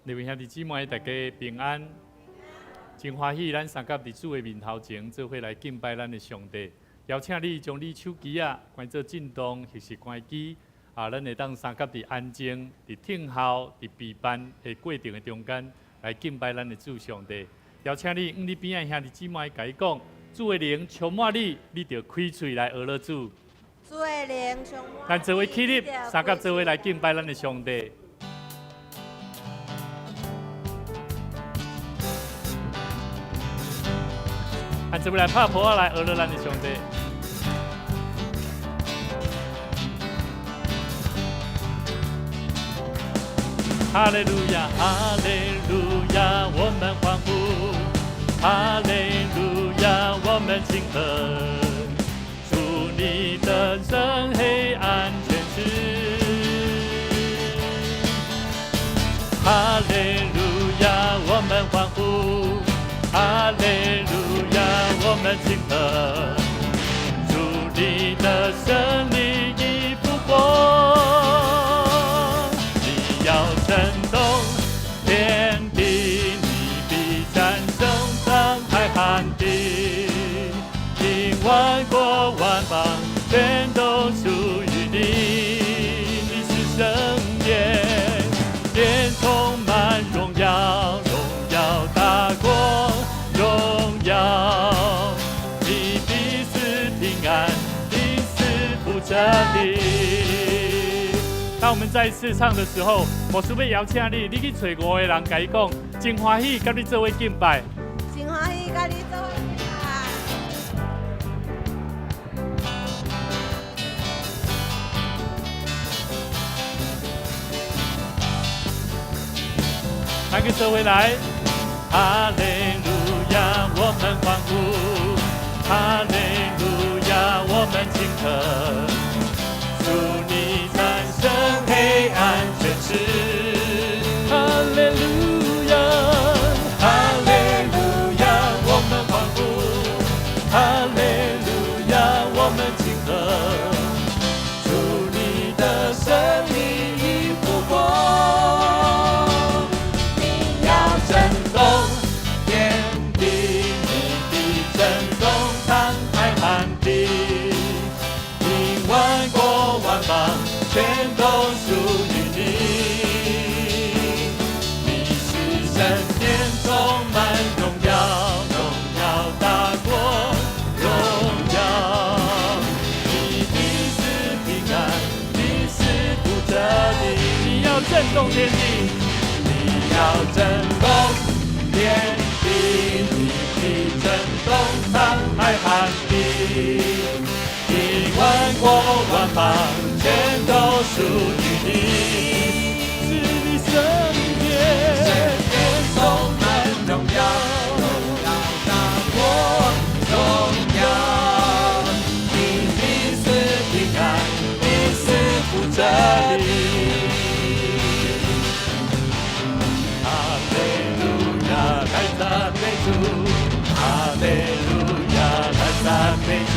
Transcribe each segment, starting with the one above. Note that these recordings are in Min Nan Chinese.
各位兄弟姊妹，大家平安。真歡喜，咱相佮佇主的面頭前，做伙來敬拜咱的上帝。邀請你將你手機仔關做震動，或是關機。啊，咱會當相佮佇安靜、佇聽候、佇備辦的過程的中間，來敬拜咱的主上帝。邀請你，向你邊仔兄弟姊妹共伊講，主的靈充滿你，你著開喙來呵咾主。主的靈充滿。咱做伙起立，相佮做伙來敬拜咱的上帝。咱做伙來拍噗仔來呵咾咱的上帝。哈利路亞，哈利路亞，我們歡呼！哈利路亞，我們慶賀！主你得勝黑暗權勢。哈利路亞，我們歡呼！哈利路亞，我們慶賀！主你的勝利已復活，你要震動天地，你必戰勝滄海旱地，因萬國萬邦全都屬於你，你是聖殿，殿充滿榮耀，榮耀大過榮耀，你必賜平安，你是福這地。當我們再一次唱的時候，牧師欲邀請你，你去揣五個人，共伊講，真歡喜，佮你做伙敬拜。真歡喜，佮你做伙敬拜。咱去做伙來，哈利路亞，我們歡呼！哈利路亞，我們慶賀！主你戰勝黑暗權勢。哈利路亞，哈利路亞，我們歡呼！哈利路亞，我們慶賀！主你的勝利已復活，你要震動天地，你必震動滄海旱地，因萬國萬邦全都屬於你。你是聖殿，充滿榮耀，榮耀大過榮耀。你必賜平安，你是福這地。你要震動天地，你要震動天地，你必震動滄海旱地，因萬國萬邦全都屬於你，是你聖殿，聖殿充滿榮耀，榮耀大過榮耀。你必賜平安，你是福這地。哈利路亞，來讚美主！哈利路亞，來讚美主！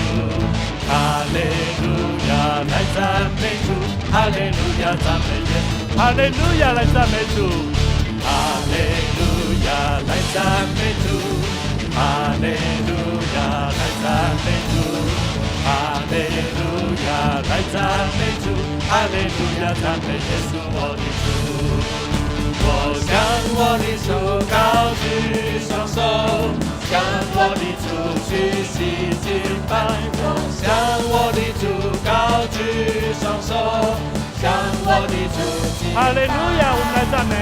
哈利路亞，來讚美主！哈利路亞，讚美耶穌！哈利路亞，來讚美主！哈利路亞，來讚美主！哈利路亞，來讚美主！哈利路亞，來讚美主！哈利路亞，讚美耶穌，我的主。我向我的主高舉雙手，向我的主屈膝敬拜。我向我的主高舉雙手，向我的主敬拜。哈利路亞，我們來讚美。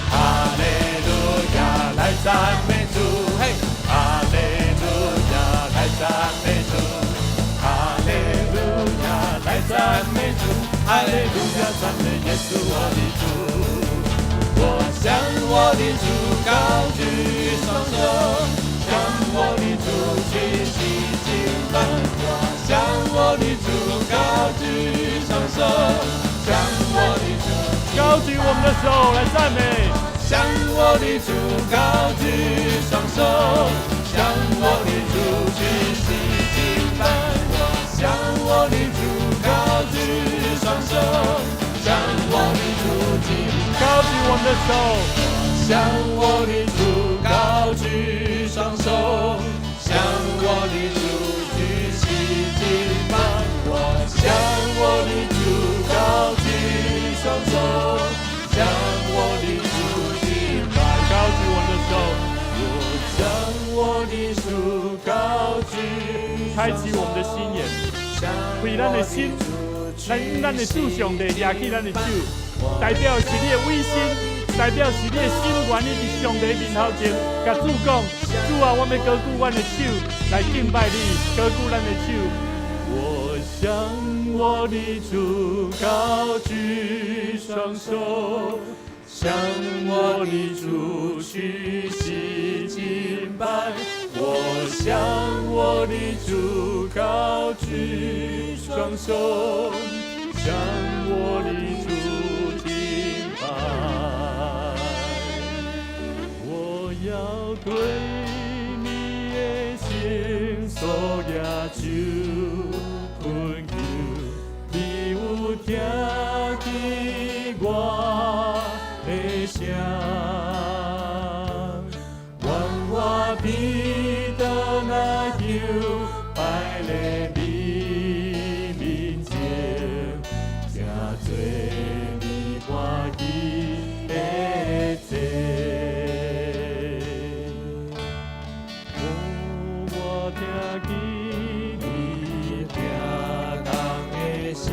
哈利路亞，來讚美主。嘿，哈利路亞，來讚美主。哈利路亞，來讚美主。哈利路亞，讚美耶穌，我的主。我向我的主高舉雙手，向我的主屈膝敬拜。我向我的主高舉雙手，向我的主高舉我們的手來讚美。向我的主高舉雙手，向我的主屈膝敬拜。我向我的主高舉雙手，向我的主敬拜。高舉我們的手。向我的主高舉雙手，向我的主舉起敬拜。我向我的主高舉雙手，向我的主敬拜。高舉我的手，我向我的主高舉，開啟我們的心眼，開咱的心，咱的主上帝舉起咱的手，代表是你的委身，代表是你的心願意佇上帝面頭前，共主講：主啊，我欲高舉阮的手來敬拜你，高舉咱的手。我向我的主高舉雙手，向我的主屈膝敬拜。我向我的主高舉雙手，向我的主敬拜。我要對你的聖所舉手懇求，你有聽見我的聲，願我彼轉來香擺咧你面前，成做你歡喜的祭。予我聽見你聽銅的聲，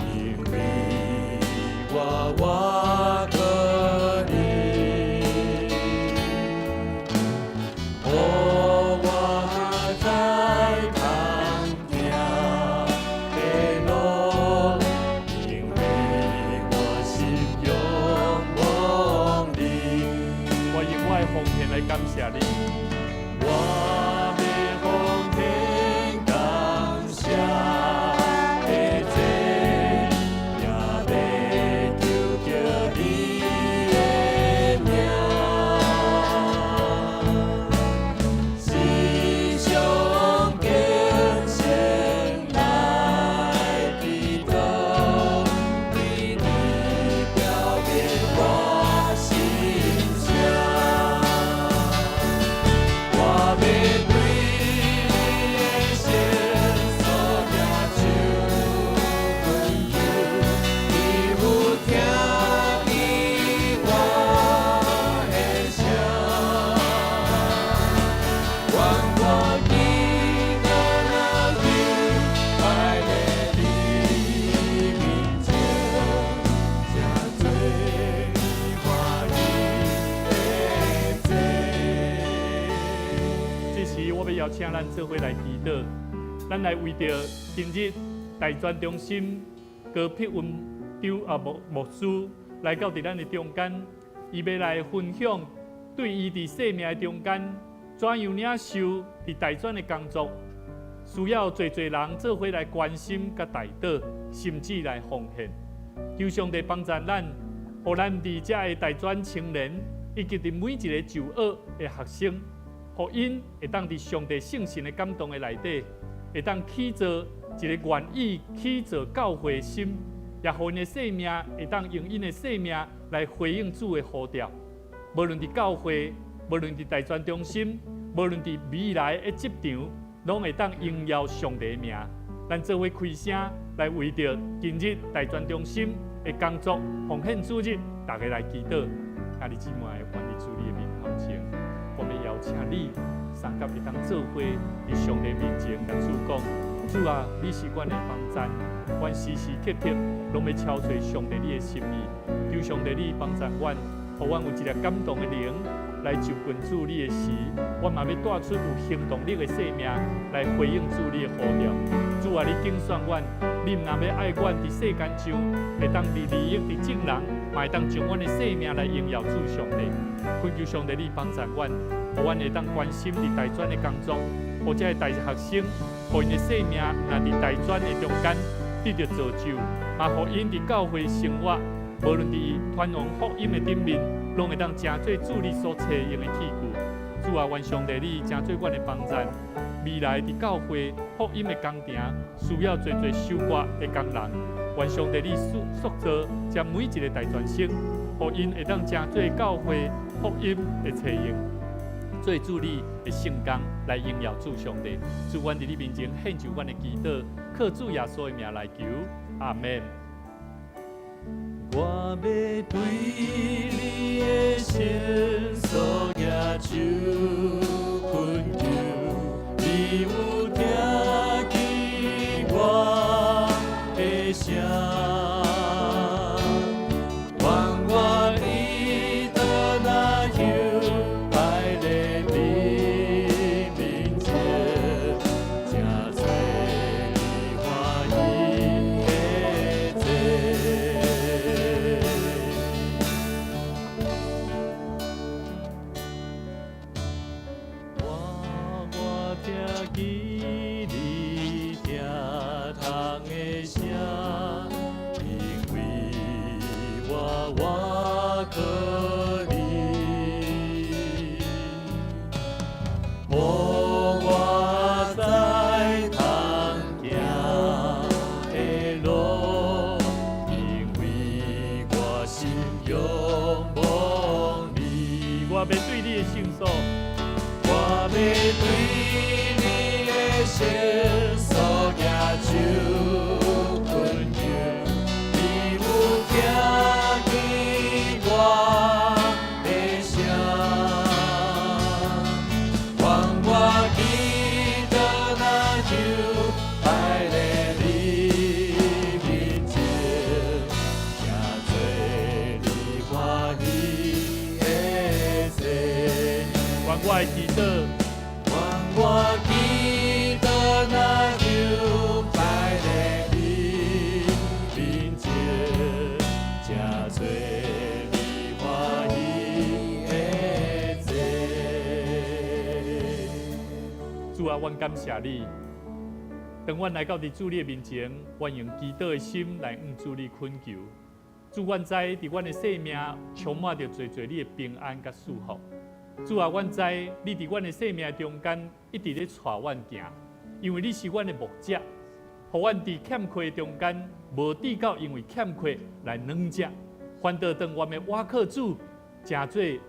因為我倚靠你。予我知通行的路，因為我心仰望你。我用我的奉獻來感謝你。我欲奉獻感謝的祭，也欲求著你的名。時常敬虔來祈禱，為你表明我心聲。我欲對你的聖所舉手懇求，你有聽見我的聲，願我彼轉來香擺咧你面前，成做你歡喜的祭。這時我欲邀請咱做伙來祈禱，咱來為著今日大專中心高碧雲長啊牧師來到佇咱的中間，伊欲來分享對伊佇生命的中間怎樣領受佇大專的工作，需要濟濟人做伙來關心佮代禱，甚至來奉獻。求上帝幫助咱，予咱佇遮的大專青年，以及佇每一个就學的學生，予𪜶會當佇上帝聖神的感動的內底，會當起造一个願意起造教會的心，也予𪜶的生命會當用𪜶的生命來回應主的呼召。無論佇教會，無論佇大專中心，無論佇未來的職場，攏會當榮耀上帝的名。咱做伙開聲來為著今日大專中心的工作奉獻主日，大家來祈禱。兄弟姊妹，願佇主你的面頭前，我欲邀請你，相佮會當做伙佇上帝面前，共主講：主啊，你是阮的幫贊，阮時時刻刻攏欲敲揣上帝你的心意，求上帝你幫贊阮，予阮有一个感動的靈來就近主你的時，我嘛欲帶出有行動力的生命來回應主你的呼召。主啊，你揀選阮，你毋但欲愛阮佇世間上會當佇利益佇眾人，嘛會當將阮的生命來榮耀主上帝。懇求上帝你幫助阮，予阮會當關心佇大專的工作，予遮的大學生，予𪜶的生命若佇大專的中間得著造就，嘛予𪜶佇教會生活，無論佇傳揚福音的頂面，攏會當成做主你所採用的器具。主啊，願上帝你成做阮的幫贊，未來佇教會福音的工程，需要濟濟收割的工人。願上帝你塑造這每一个大專生，予𪜶會當成做教會福音的冊用，做主你的聖工來榮耀主上帝。主，阮佇你面前獻上阮的祈禱，靠主耶穌的名來求，阿門。我欲對你的聖所舉手懇求，你有聽見我的聲。願我一倒若香擺咧你面前，成做你歡喜的祭。我聽見你聽窗的聲，因為我倚靠你，予我知通行的路，因為我心仰望你。我欲對你的聖所，我欲對你的聖所舉手懇求，你有聽見我的聲。願我祈禱若香擺咧你面前，成做你歡喜的祭。願我的祈禱，願我祈禱若香擺咧你面前，成做你歡喜的祭。主啊，阮感謝你。當阮來到佇主你的面前，阮用祈禱的心來向主你懇求。主，阮知佇阮的生命充滿著濟濟你的平安佮祝福。主啊，阮知你佇阮的生命中間一直咧帶阮行，因為你是阮的牧者，予阮佇欠缺中間無至到因為欠缺來軟弱，反倒當阮欲倚靠主，成做有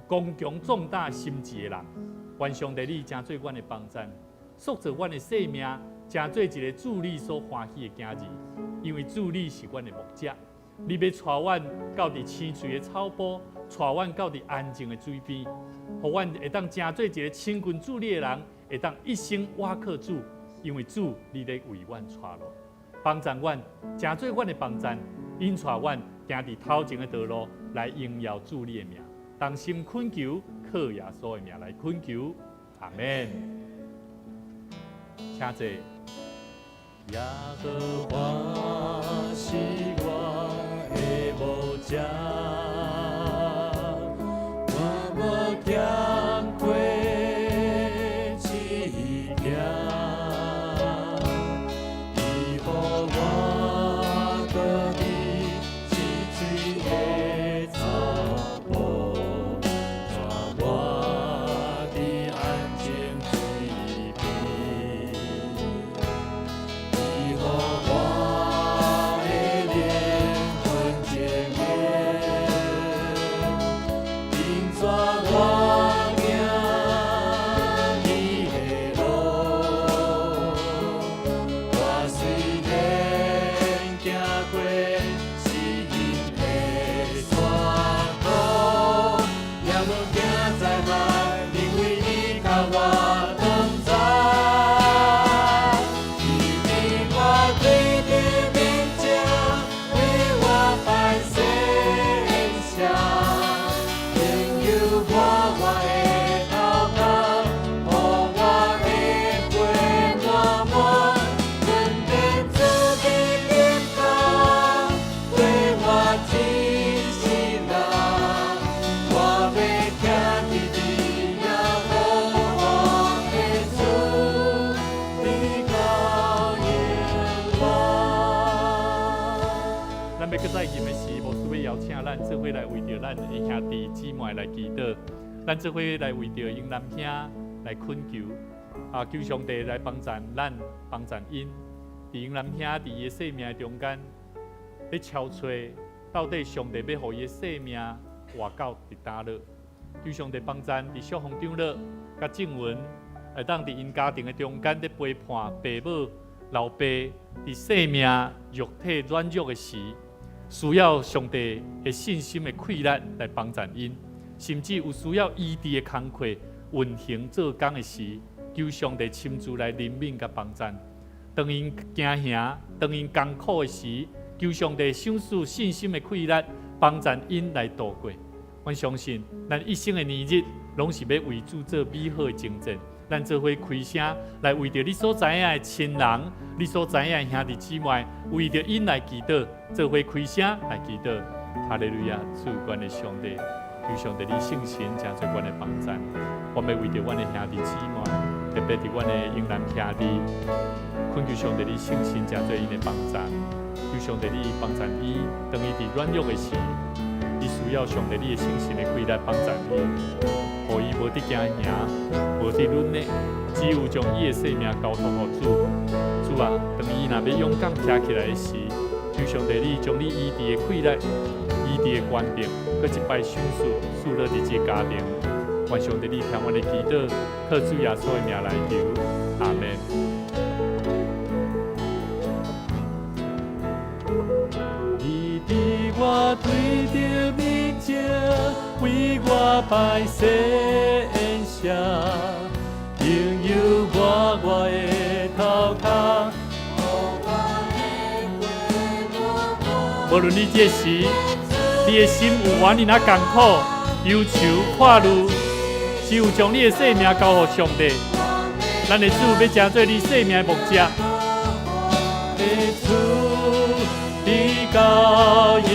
剛強壯膽心志的人。願上帝你成做阮的幫贊，塑造阮的生命，成做一个主你所歡喜的囝兒。因為主你是阮的牧者，你欲帶阮到佇青翠的草坡，帶阮到佇安靜的水邊，予阮會當成做一个親近主你的人，會當一生倚靠主，因為主你咧為阮帶路，幫贊阮，成做阮的幫贊，引帶阮行佇頭前的道路，來榮耀主你的名。同心懇求，靠耶穌的名來懇求，阿門。請坐。耶和華是我的牧者，我無欠缺一件。伊予我倒佇青翠的草坡，帶我佇安靜水邊。伊予我的靈魂清明，引帶我行義的路。我雖然行過死蔭的山谷，也無驚災害，因為你佮我同在。你佇我對著面前，為我擺設筵席，用油抹我的頭殼，予我的杯滿滿。恩典慈悲感覺，對我一世人，我欲徛佇你耶和華的厝，直到永遠。咱欲閣再吟的是，牧師欲邀請咱做伙來為著咱的兄弟姊妹來祈禱，咱做伙來為著英男兄來懇求，啊，求上帝來幫贊咱，幫贊𪜶。佇英男兄佇伊的生命中間，咧憔悴，到底上帝欲予伊的生命活到佇佗落？求上帝幫贊佇小紅長老佮靜文，會當佇𪜶家庭的中間咧陪伴爸母、老爸佇生命肉體軟弱的時，需要上帝的信心的氣力來幫贊𪜶，甚至有需要醫治的工課運行做工的時，求上帝親自來憐憫佮幫贊。當𪜶驚嚇、當𪜶艱苦的時，求上帝賞賜信心的氣力，幫贊𪜶來度過。阮相信，咱一生的年日，攏是欲為主做美好的征戰。咱做伙開聲來為著你所知影的親人，你所知影的兄弟姊妹，為著𪜶來祈禱，做伙開聲來祈禱。哈利路亞，主，阮的上帝，求上帝你聖神成做阮的幫贊。我欲為著阮的兄弟姊妹，特別佇阮的英男兄弟，懇求上帝你聖神成做𪜶的幫贊。求上帝你幫贊伊，當伊佇軟弱的時，伊需要上帝你的聖神的氣力幫贊伊，予伊無得驚嚇，無得軟弱，只有將伊的生命交託予主。主啊，當伊若欲勇敢徛起來的時，求上帝你將你醫治的氣力、醫治的權柄，閣一擺賞賜賜落佇這個家庭。願上帝你聽阮的祈禱，靠主耶穌的名來求，阿門。你佇我對著面前，為我擺設宴席，用油抹我的頭殼。無論你這時，你的心有偌爾仔艱苦、憂愁、看慮，只有將你的生命交予上帝，咱的主欲成做你生命的牧者。到永遠，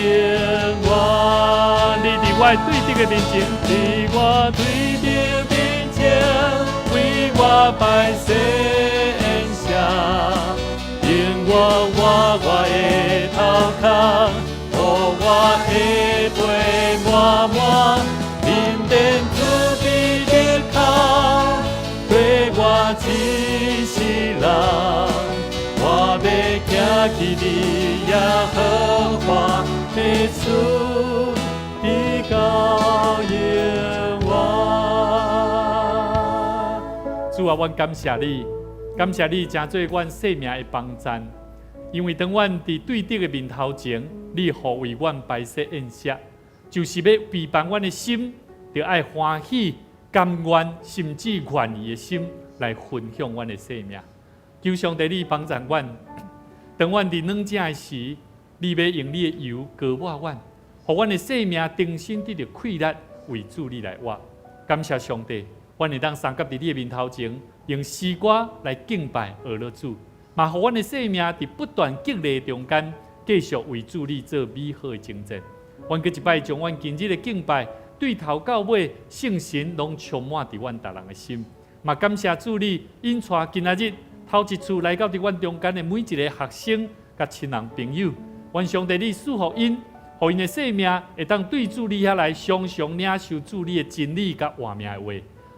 你佇我對敵的面前，佇我對敵面前，為我擺設宴席，用油抹我的頭殼，予我的杯滿滿，恩典慈悲的靠，陪我一世人。我欲行去你耶和華的厝，直到永遠。主啊，阮感謝你，感謝你成做阮生命的幫贊。因為當阮佇對敵的面頭前，你予為阮擺設宴席，就是欲備辦阮的心，著愛歡喜、甘願，甚至願意的心來分享阮的生命。求上帝你幫助阮，當阮佇軟正的時，你欲用你的油膏抹阮，予阮的生命重新得著氣力，為主你來活。感謝上帝，阮會當相佮佇你的面頭前，用詩歌來敬拜阿樂主，嘛予阮的生命佇不斷激勵中間，繼續為主你做美好的征戰。阮閣一擺將阮今日的敬拜，對頭到尾，聖神攏充滿佇阮逐人的心。嘛感謝主你引帶今仔日頭一次來到佇阮中間的每一个學生佮親人朋友，願上帝你賜福𪜶，予𪜶的生命會當對主你遐來常常領受主你的真理佮活命的話，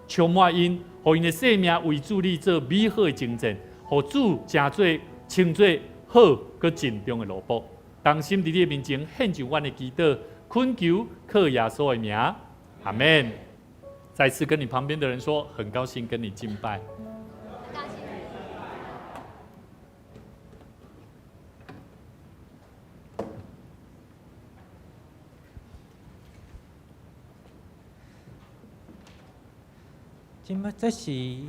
充滿𪜶，予𪜶的生命為主你做美好的征戰，予主成做稱做好閣盡忠的奴僕。同心佇你的面前獻上阮的祈禱，懇求靠耶穌的名，阿門。再次跟你旁邊的人說，很高興跟你敬拜。這擺這時，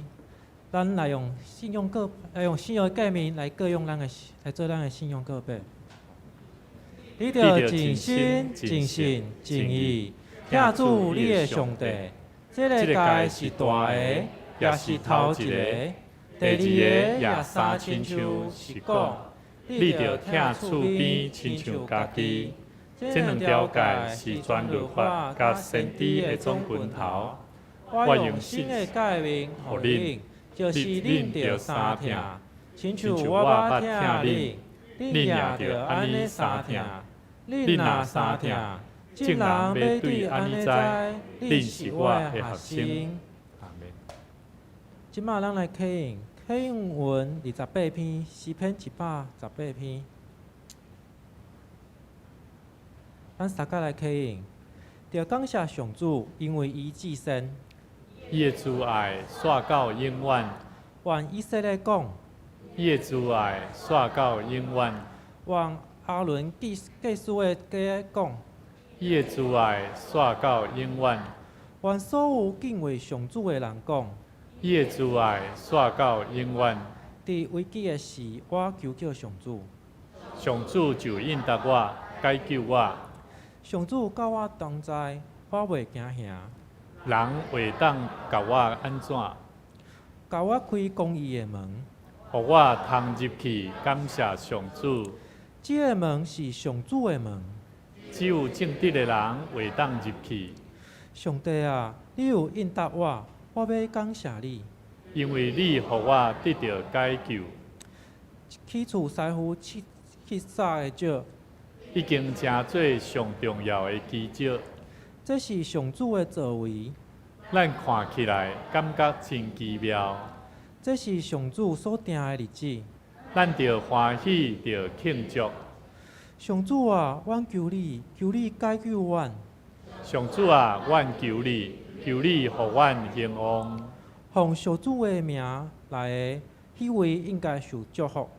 咱來用信仰告，來用信仰誡命來各用咱的，來做咱的信仰告白。你著盡心、盡性、盡意，疼主你的上帝。這個誡是大个，也是頭一個。第二个也相親像是講，你著疼厝邊親像家己。這兩條誡是全律法佮先知的總拳頭。我用新的誡命予恁，就是恁著相疼，親像我捌疼恁，恁也著按呢相疼。恁若相疼，眾人欲對按呢知，恁是我的學生。阿門。這擺咱來啟應，啟應文28篇，詩篇128篇。咱三個來起應，著感謝上主，因為伊至善。伊的慈愛煞到永遠。願以色列講，伊的慈愛煞到永遠。願亞倫祭祭司的家講，伊的慈愛煞到永遠。願所有敬畏上主的人講，伊的慈愛煞到永遠。佇危急的時，我求叫上主，上主就應答我，解救我。上主佮我同在，我袂驚嚇。人會當共我按怎？共我開公義的門，予我通入去感謝上主。這個門是上主的門，只有正直的人會當入去。上帝啊，你有應答我，我欲感謝你。因為你予我得著解救。起初師傅去撒的石，已經成做上重要的基石。這是上主的作為，咱看起來感覺真奇妙。這是上主所定的日子，咱著歡喜，著慶祝。上主啊，阮求你，求你解救阮。上主啊，阮求你，求你予阮興旺。奉上主的名來的，彼位應該受祝福。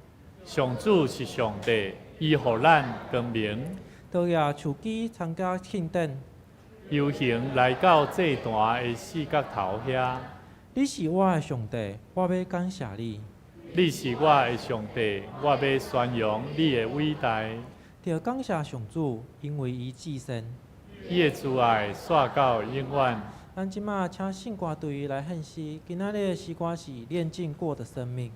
上主是上帝，伊予咱光明。著舉樹枝參加慶典，遊行來到祭壇的四角頭遐。你是我的上帝，我欲感謝你。你是我的上帝，我欲宣揚你的偉大。著感謝上主，因為伊至善。伊的慈愛煞到永遠。咱這馬請聖歌隊來獻詩，今仔日的詩歌是《煉淨過的生命》。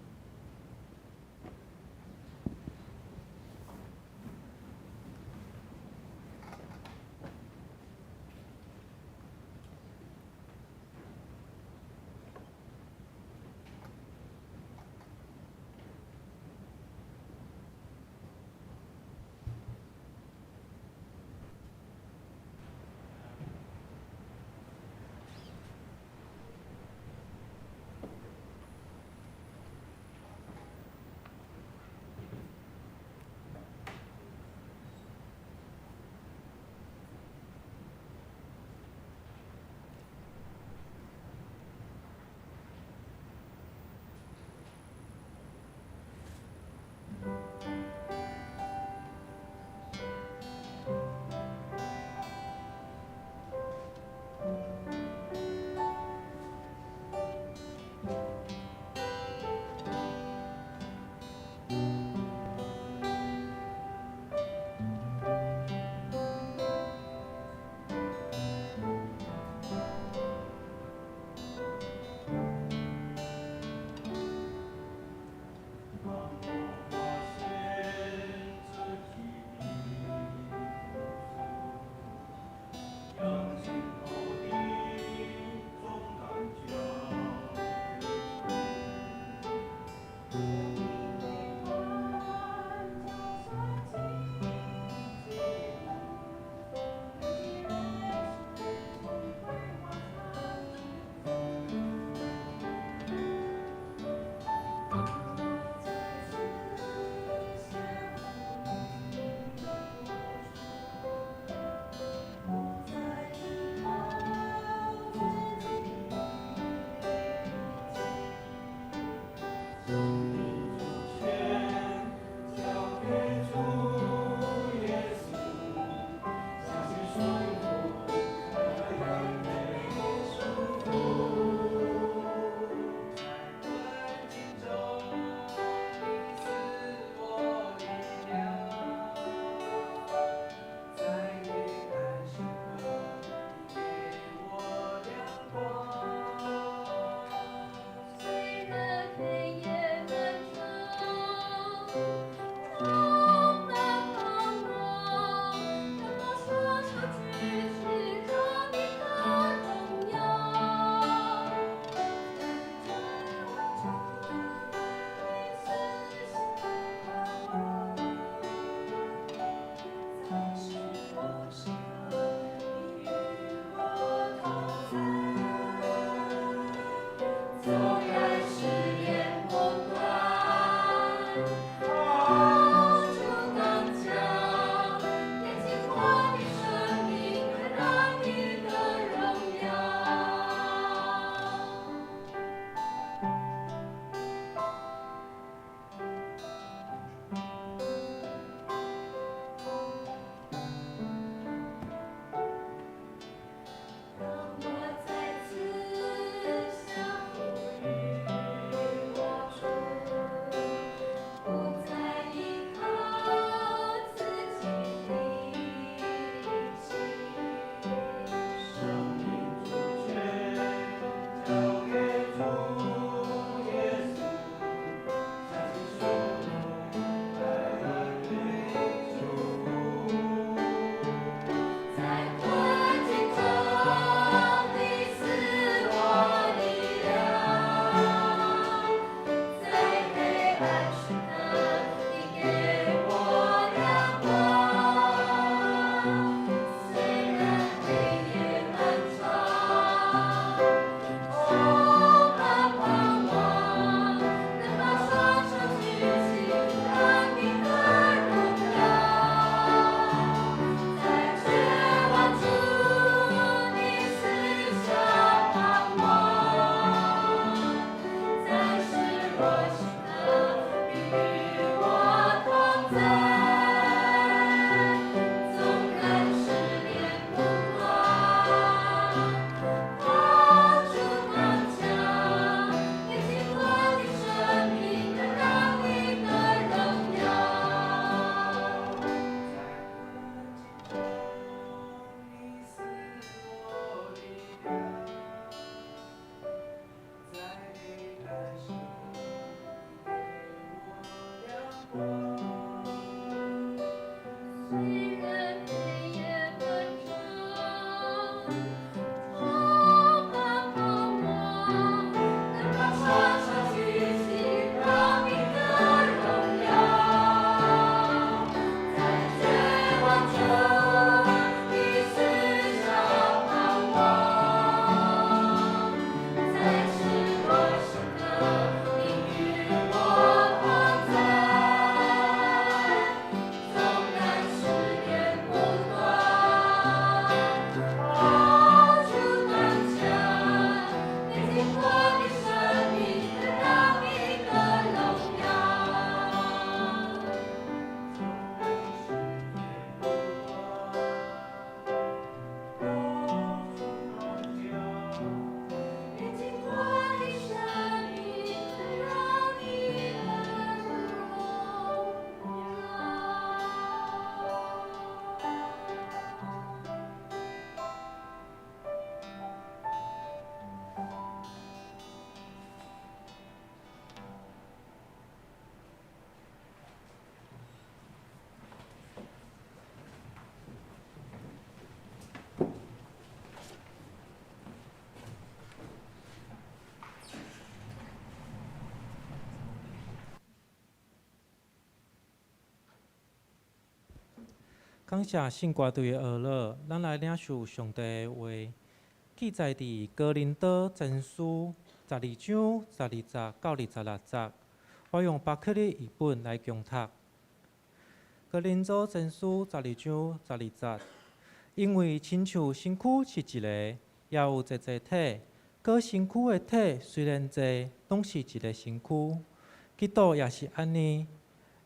感謝聖歌隊的學樂，咱來領受上帝的話，記載佇哥林多前書十二章十二節到26節。我用巴克利譯本來誦讀。哥林多前書十二章十二節，因為親像身軀是一個，也有濟濟體，閣身軀的體雖然濟，攏是一個身軀。基督也是按呢，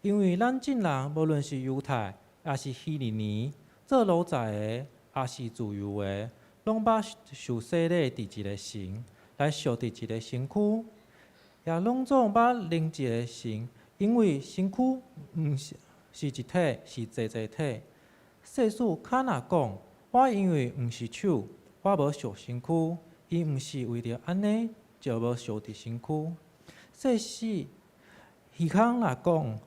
因為咱眾人無論是猶太，抑是希利尼，做奴才的，抑是自由的，攏捌受洗禮佇一个神，來屬佇一个身軀，也攏總捌靈一个神，因為身軀毋是是一體，是濟濟體。世事跤若講，我因為毋是手，我無屬身軀，伊毋是為著按呢，就無屬佇身軀。世事耳孔若講，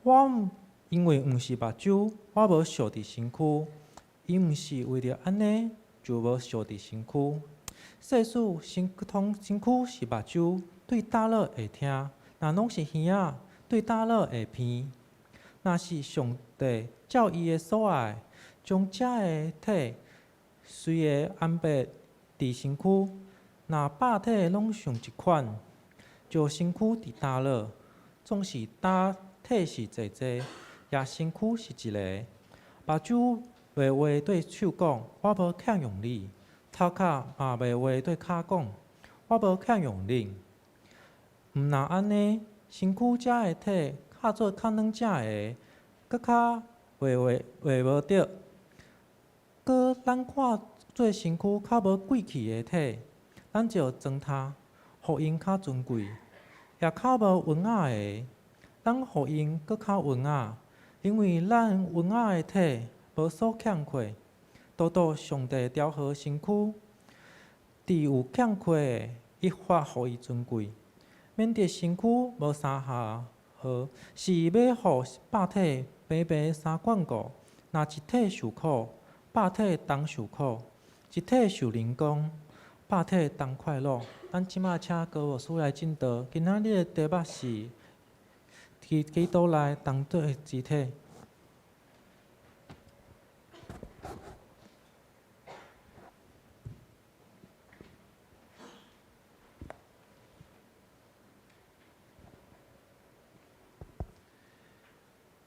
我因為毋是目睭，我無屬佇身軀，伊毋是為著按呢，就無屬佇身軀。世事身通身軀是目睭，對膽落會聽；若攏是耳仔，對膽落會鼻。若是上帝照伊的所愛，將這个體隨的安排佇身軀，若百體攏像一款，就身軀佇膽落，總是膽體是濟濟，也身軀是一个。目睭袂話對手講，我無欠用你；頭殼嘛袂話對跤講，我無欠用恁。毋若按呢，身軀這个體較做較軟正的，閣較袂話袂無著。閣咱看做身軀較無貴氣的體，咱就裝他，予𪜶較尊貴；也較無文雅的，咱予𪜶閣較文雅。因為咱文雅的體無所欠缺，獨獨上帝調和身軀，佇有欠缺的，一發予伊尊貴，免得身軀無相合，是欲予百體平平相眷顧。若一體受苦，百體同受苦；一體受榮光，百體同快樂。咱這馬請高牧師來證道。今仔日的題目是基督內同做肢體。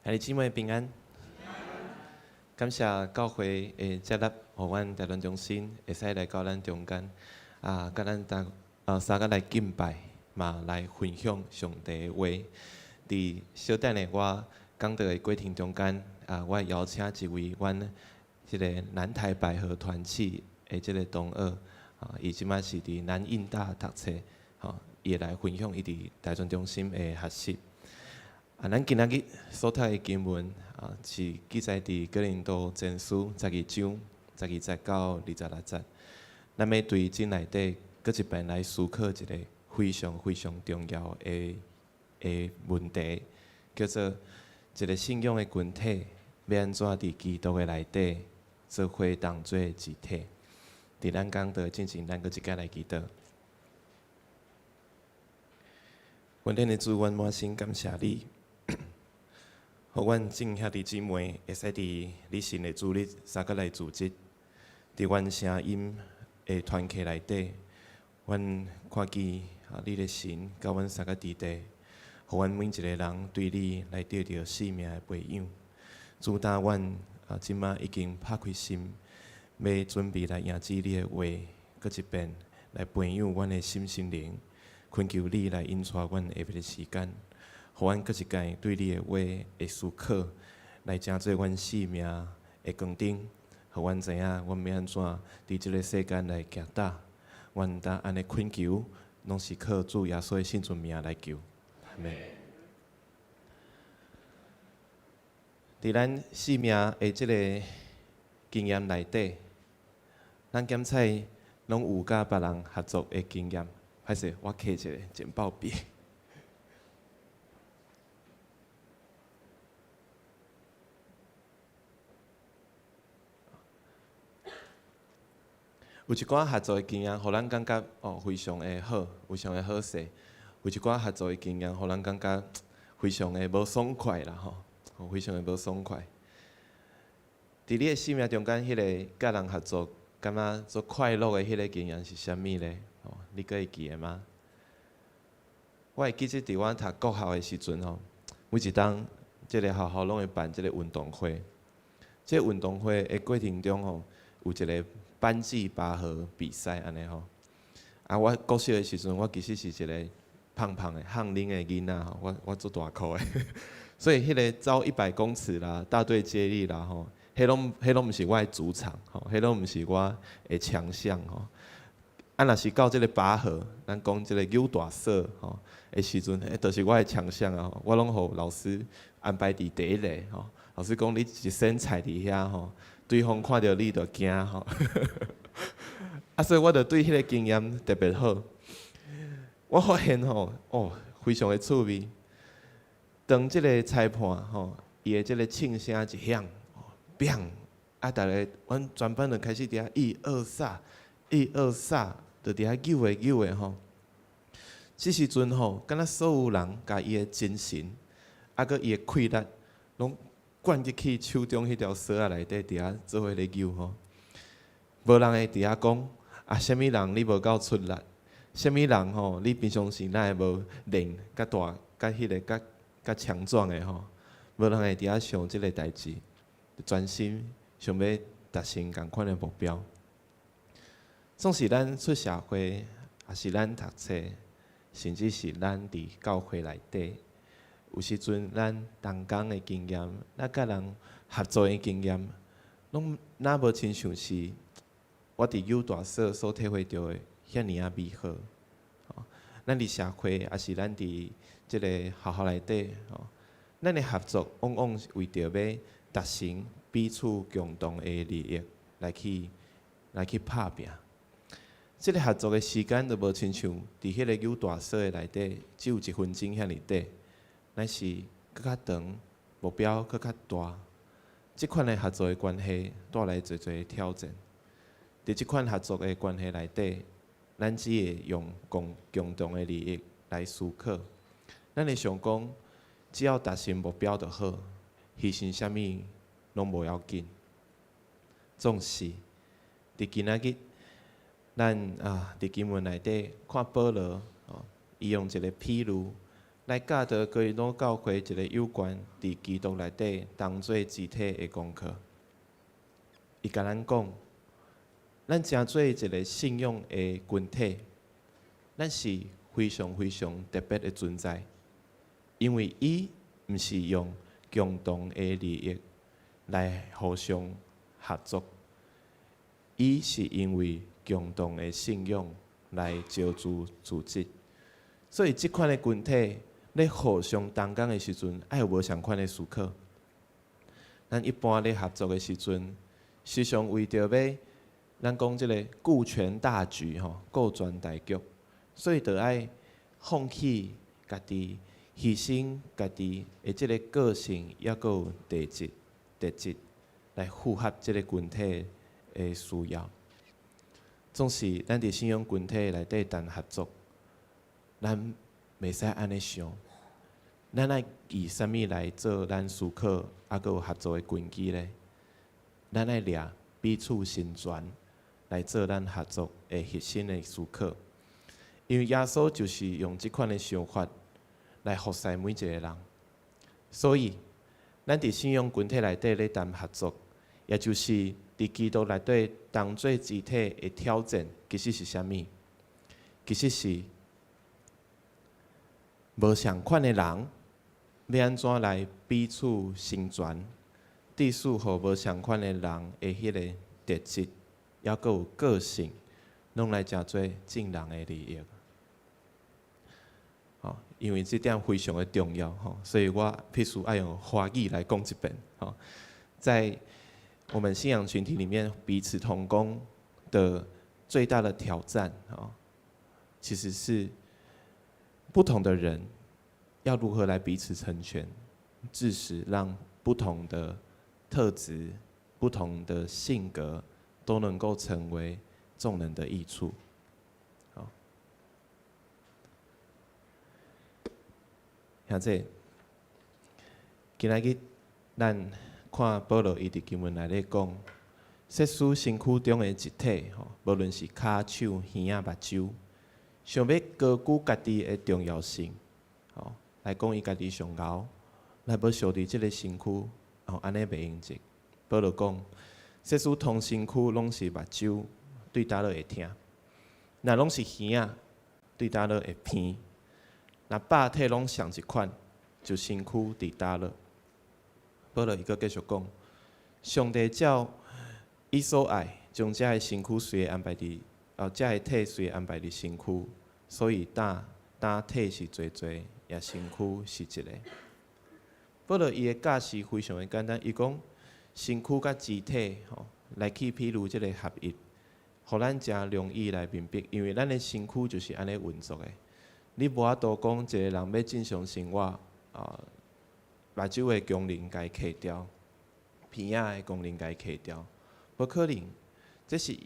兄弟姊妹平安，感謝教會的接納，予阮台灣中心會使來到咱中間，啊，佮咱大相共來敬拜，嘛來分享上帝的話。佇小等下我講道的過程中間，啊，我邀請一位阮這个南台百合團契的這个同學，啊，伊這馬是佇南印大讀冊，吼，伊會來分享伊佇台傳中心的學習。啊，咱今仔日所讀的經文啊，是記載佇哥林多前書十二章十二節到26節。咱欲對這內底閣一遍來思考一个非常非常重要的的問題，叫做一个信仰的群體欲按怎佇基督的內底做伙同做一體。佇咱講道進前，咱閣一擺來祈禱。阮頂的主，阮滿心感謝你。予阮眾兄弟姊妹會使佇你神的主日相共來組織，佇阮聲音的團契內底，阮看見啊，你的神佮阮相共佇地，予阮每一个人對你來得著生命的培養。主當阮啊，這馬已經拍開心，欲準備來迎接你的話，閣一遍來培養阮的心心靈，懇求你來引帶阮下欲的時間。予阮閣一擺對你的話的思考，來成做阮生命的光燈，予阮知影阮欲按怎佇這个世間來行踏。阮當按呢懇求，攏是靠主耶穌的聖尊名來求。阿們。佇咱生命的這个經驗內底，咱檢採攏有佮別人合作的經驗。歹勢，我咳一下，真爆鼻。有一寡合作的經驗，予咱感覺哦非常的好，非常的好勢；有一寡合作的經驗，予咱感覺非常的無爽快啦吼，非常的無爽快。佇你的生命中間，彼个佮人合作，感覺足快樂的彼个經驗是啥物咧？哦，你閣會記得嗎？我會記得佇阮讀國校的時陣吼，每一冬這个學校攏會辦這个運動會。這個運動會的過程中吼，有一個班際拔河比賽按呢吼。啊，我國小的時陣，我其實是一個胖胖的、漢奶的囡仔吼，我足大箍的，所以彼个走100公尺啦、大隊接力啦吼，彼攏毋是我的主場吼，彼攏毋是我的強項吼。啊，若是到這个拔河，咱講這個扭大索吼的時陣，彼就是我的強項啊！我攏予老師安排佇第一個吼。老師講你一身踩佇遐吼，對方看著你就驚吼。啊，所以我就對彼个經驗特別好。我發現吼，哦，非常的趣味。當這个裁判吼，伊的這个慶聲一響，砰！啊，逐家，阮全班就開始佇遐一二三，一二三，就佇遐扭的扭的吼。這時陣吼，敢若所有人共伊的精神，啊，閣伊的氣力，攏灌入去手中彼條索仔內底，佇遐做伙咧扭吼。無人會佇遐講啊，啥物人你無夠出力，啥物人吼，你平常時哪會無練較大、較彼个、較較強壯的吼？無人會佇遐想這个代誌，專心想欲達成仝款的目標。總是咱出社會，抑是咱讀冊，甚至是咱佇教會內底，有時陣咱同工的經驗，咱佮人合作的經驗，攏若無親像是我佇扭大索所體會著的遐爾仔美好。咱佇社會，抑是咱佇這个學校內底，吼，咱的合作往往是為著欲達成彼此共同的利益來去拍拚。這个合作的時間就無親像佇彼个扭大索的內底，只有一分鐘遐爾短，乃是閣較長，目標閣較大。這款的合作的關係帶來濟濟挑戰。佇這款合作的關係內底，咱只會用共同的利益來思考。咱會想講，只要達成目標就好，犧牲啥物攏無要緊。總是佇今仔日，咱啊佇經文內底看保羅，哦，伊用一個譬喻來教導哥林多教會一個有關佇基督內底當做肢體的功課。伊共咱講，咱成做一個信仰的群體，咱是非常非常特別的存在，因為伊毋是用共同的利益來互相合作，伊是因為共同的信仰來招聚組織，所以這款的群體咧互相同工的時陣，愛有無仝款的思考。咱一般咧合作的時陣，時常為著欲咱講這个顧全大局吼，顧全大局，所以著愛放棄家己，犧牲家己的這个個性，抑閣有特質，來符合這个群體的需要。總是咱佇信仰群體內底談合作，咱袂使按呢想。咱愛以啥物來做咱思考，抑閣有合作的根基咧？咱愛掠彼此成全來做咱合作的核心的思考。因為耶穌就是用這款的想法來服侍每一個人，所以咱佇信仰群體內底咧談合作，也就是佇基督內底當做肢體的挑戰，其實是啥物？其實是無仝款的人，欲按怎來彼此成全，致使予無仝款的人的彼个特質，抑閣有個性，攏來成做眾人的利益。吼，因為這點非常的重要，吼，所以我必須愛用華語來講一遍。吼，在我們信仰群體裡面，彼此同工的最大的挑戰，吼，其實是不同的人要如何來彼此成全，致使讓不同的特質、不同的性格都能夠成為眾人的益處。好，兄弟，今仔日咱看保羅伊佇經文內底講，設使身軀中的一體吼，無論是跤手、耳仔、目睭，想欲高舉家己的重要性，吼，來講伊家己上𠢕，若無相佇這个身軀，吼，按呢袂用得。保羅講，設使統身軀攏是目睭，對佗落會疼；若攏是耳仔，對佗落會鼻。若百體攏仝一款，就身軀佇佗落。保羅伊閣繼續講，上帝照伊所愛，將這个身軀隨安排佇，哦，這个體隨安排佇身軀，所以膽膽體是濟濟，也身軀是一个。保羅伊的教示非常的簡單，伊講身軀佮肢體吼，來去比喻這个合一，予咱誠容易來明白，因為咱的身軀就是按呢運作的。你無法度講一个人欲正常生活，啊，目睭的功能共伊扣掉，鼻仔的功能共伊扣掉，無可能。這是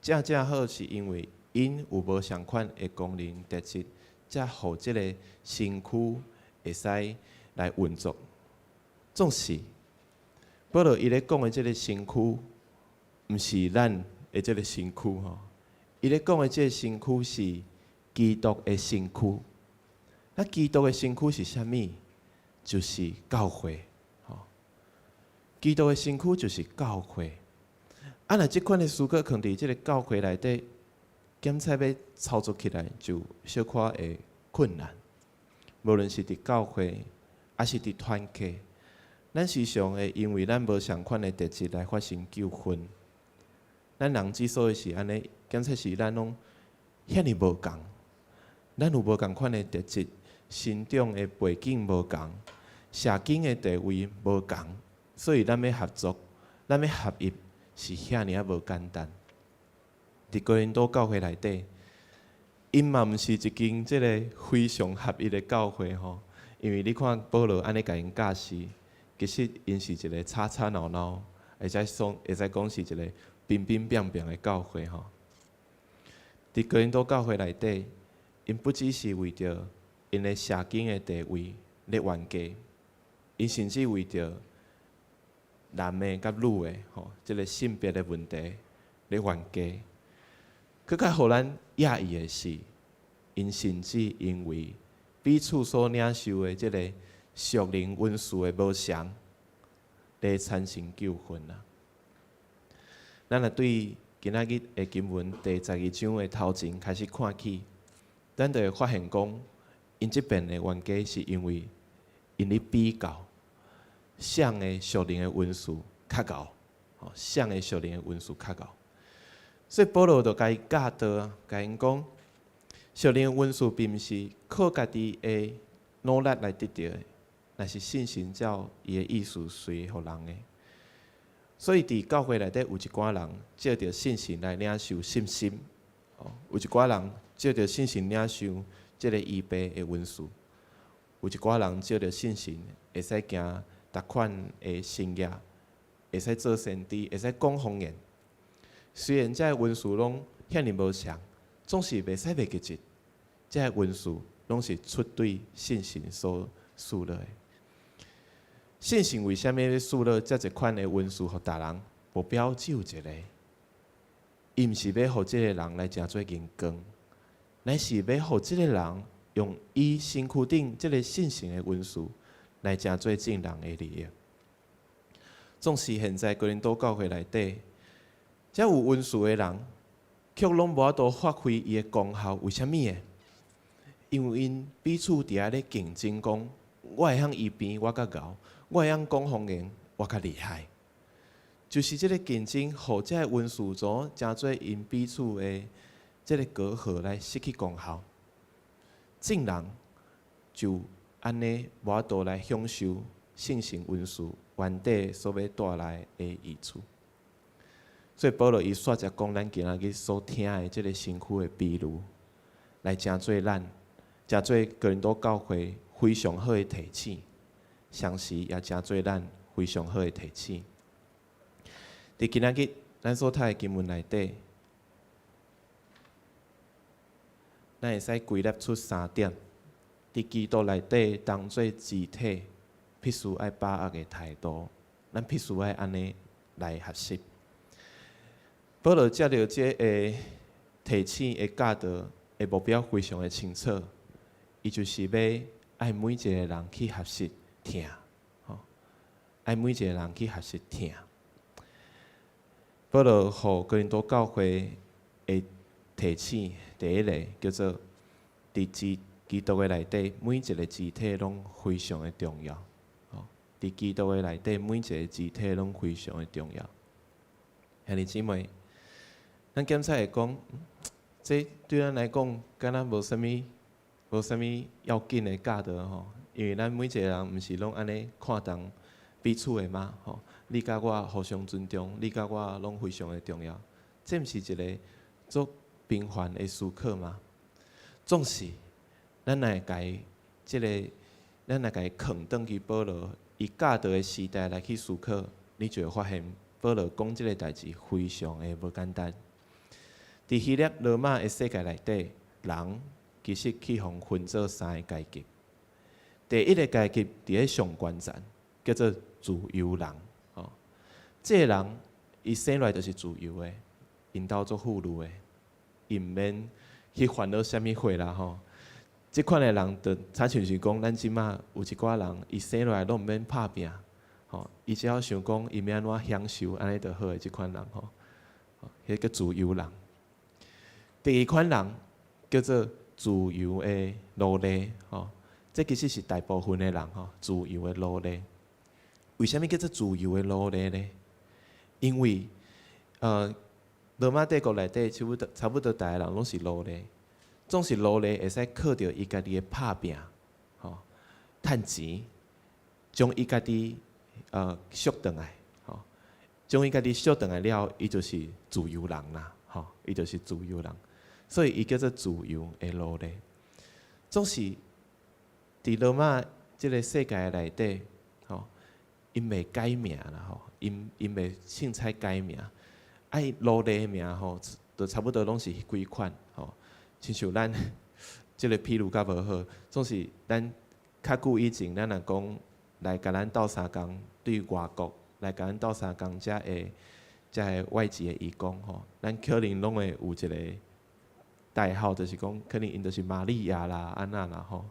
正正好是因為𪜶有無仝款的功能特質，才予這个身軀會使來運作。總是，保羅伊咧講的這个身軀，毋是咱的這个身軀吼，伊咧講的這个身軀是基督的身軀。那基督的身軀是啥物？就是教會。吼，基督的身軀就是教會。啊，若這款的思考囥佇這个教會內底，檢測欲操作起來就小可會困難。無論是佇教會，抑是佇團契，咱時常會因為咱無仝款的特質來發生糾紛。咱人之所以是按呢，檢測是咱攏遐爾無仝，咱有無仝款的特質，成長的背景無仝，社經的地位無仝，所以咱欲合作，咱欲合一，是遐爾仔無簡單。佇哥林多教會內底，𪜶嘛毋是一間這个非常合一的教會吼，因為你看保羅按呢共𪜶教示，其實𪜶是一个吵吵鬧鬧，會使講是一个乒乒乓乓的教會吼。佇哥林多教會內底，𪜶不只是為著𪜶的社經的地位咧冤家，𪜶甚至為著男的佮女的吼，這个性別的問題咧冤家。閣較予咱訝異的是，𪜶甚至因為彼此所領受的這个屬靈恩賜的無仝，來產生糾紛啊！咱若對今仔日的經文第十二章的頭前開始看起，咱就會發現講，𪜶這邊的冤家是因為𪜶咧比較，誰的屬靈的恩賜較𠢕，吼，誰的屬靈的恩賜較𠢕。所以保羅就共伊教導啊，共𪜶講，屬靈的恩賜並毋是靠家己的努力來得著的，乃是聖神照伊的意思隨予人的。所以佇教會內底有一寡人藉著聖神來領受信心，哦，有一寡人藉著聖神領受這个醫病的恩賜，有一寡人藉著聖神會使行逐款的神跡，會使做先知，會使講方言。雖然這个恩賜攏遐爾無仝，總是袂使袂記得，這个恩賜攏是出對聖神所賜落的。聖神為啥物欲賜落遮濟款的恩賜予逐人？目標只有一个，伊毋是欲予這个人來成做銀光，乃是欲予這个人用伊身軀頂這个聖神的恩賜來成做眾人的利益。縱使現在哥林多教會內底，遮有恩賜的人，卻攏無法度發揮伊的功效。為啥物的？因為𪜶彼此佇遐咧競爭，講我會曉醫病，我較𠢕；我會曉講方言，我較厲害。就是這个競爭，予這个恩賜怎成做𪜶彼此的這个隔閡來失去功效。眾人就按呢無法度來享受聖神恩賜原底所欲帶來的益處。所以保羅伊煞才講咱今仔日所聽的這个身軀的比喻，來成做咱，成做哥林多教會非常好的提醒，同時也成做咱非常好的提醒。佇今仔日咱所讀的經文內底，咱會使歸納出三點：佇基督內底當做肢體，必須愛把握的態度。咱必須愛按呢來學習。保羅藉著這个提醒的教導的目標非常的清楚，伊就是欲愛每一个人去學習疼，吼，愛每一個人去學習疼。保羅予哥林多教會的提醒，第一個叫做佇基督的內底，每一個肢體攏非常的重要。吼，佇基督的內底，每一個肢體攏非常的重要。兄弟姊妹，咱檢查會講，這對咱來講，敢若無啥物要緊的教導吼，因為咱每一個人毋是攏按呢看重彼此的嗎？吼，你佮我互相尊重，你佮我攏非常的重要。這毋是一個足平凡的思考嗎？總是，咱來共這個，咱來共伊囥轉去保羅伊教導的時代來去思考，你就會發現保羅講這個代誌非常的無簡單。佇希臘羅馬的世界內底，人其實去予分做三个階級。第一个階級佇咧上懸層，叫做自由人。吼，這个人伊生來就是自由的，𪜶兜足富裕的，伊毋免去煩惱啥物貨啦吼。這款的人，就親像是講，咱這馬有一寡人，伊生落來攏毋免拍拚，吼，伊只要想講伊欲按怎享受，按呢就好的這款人吼，彼个叫自由人。第二款人叫做自由的奴隸，吼，這其實是大部分的人吼，自由的奴隸。為啥物叫做自由的奴隸呢？因為，羅馬帝國內底差不多差不多逐个人攏是奴隸，總是奴隸會使靠著伊家己的拍拚，吼，趁錢，將伊家己贖轉來，吼，將伊家己贖轉來了，伊就是自由人啦，吼，伊就是自由人。所以伊叫做自由的奴隸。總是佇羅馬這个世界內底，吼，𪜶袂改名啦，吼，𪜶袂凊彩改名，啊，伊奴隸的名吼，就差不多攏是彼幾款，吼，親像咱這个譬喻較無好，總是咱較久以前，咱若講來共咱鬥相共對外國來共咱鬥相共遮的遮的外籍的移工吼，咱可能攏會有一个代號，就是講可能𪜶就是瑪利亞啦，按怎啦吼，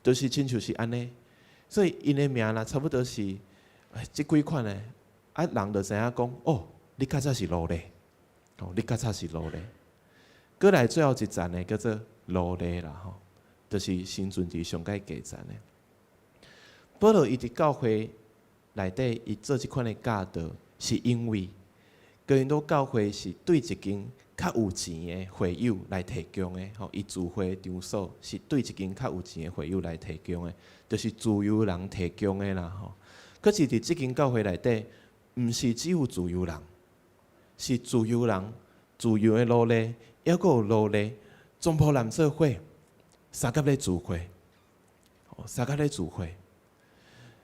就是親像是按呢，所以𪜶的名啦，差不多是這幾款的，啊，人就知影講，哦，你較早是奴隸，哦，你較早是奴隸。閣來最後一層的叫做奴隸啦吼，就是生存佇上蓋低層的。保羅伊佇教會內底，伊做這款的教導，是因為哥林多教會是對一間較有錢的會友來提供的，吼，伊聚會場所是對一間較有錢的會友來提供的，就是自由人提供的啦，吼。可是佇這間教會內底，毋是只有自由人，是自由人、自由的奴隸，抑閣有奴隸，全部攬做伙，相佮咧聚會，相佮咧聚會。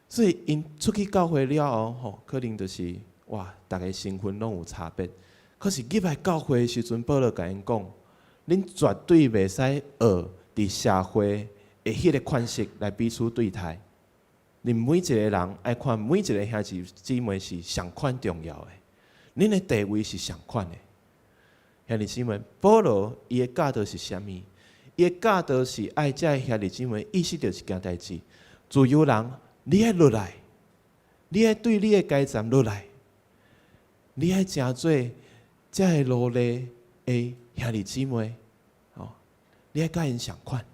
所以𪜶出去教會了後，吼，可能就是哇，逐个身份攏有差別。可是入來教會的時陣，保羅共𪜶講，恁絕對袂使學佇社會的彼个款式來彼此對待。恁每一個人愛看每一個兄弟姊妹是仝款重要的，恁的地位是仝款的。兄弟姊妹，保羅伊的教導是啥物？伊的教導是愛這个兄弟姊妹意識著一件代誌：自由人，你愛落來，你愛對你的階層落來，你愛成做這个奴隸的兄弟姊妹，哦，你愛佮𪜶仝款。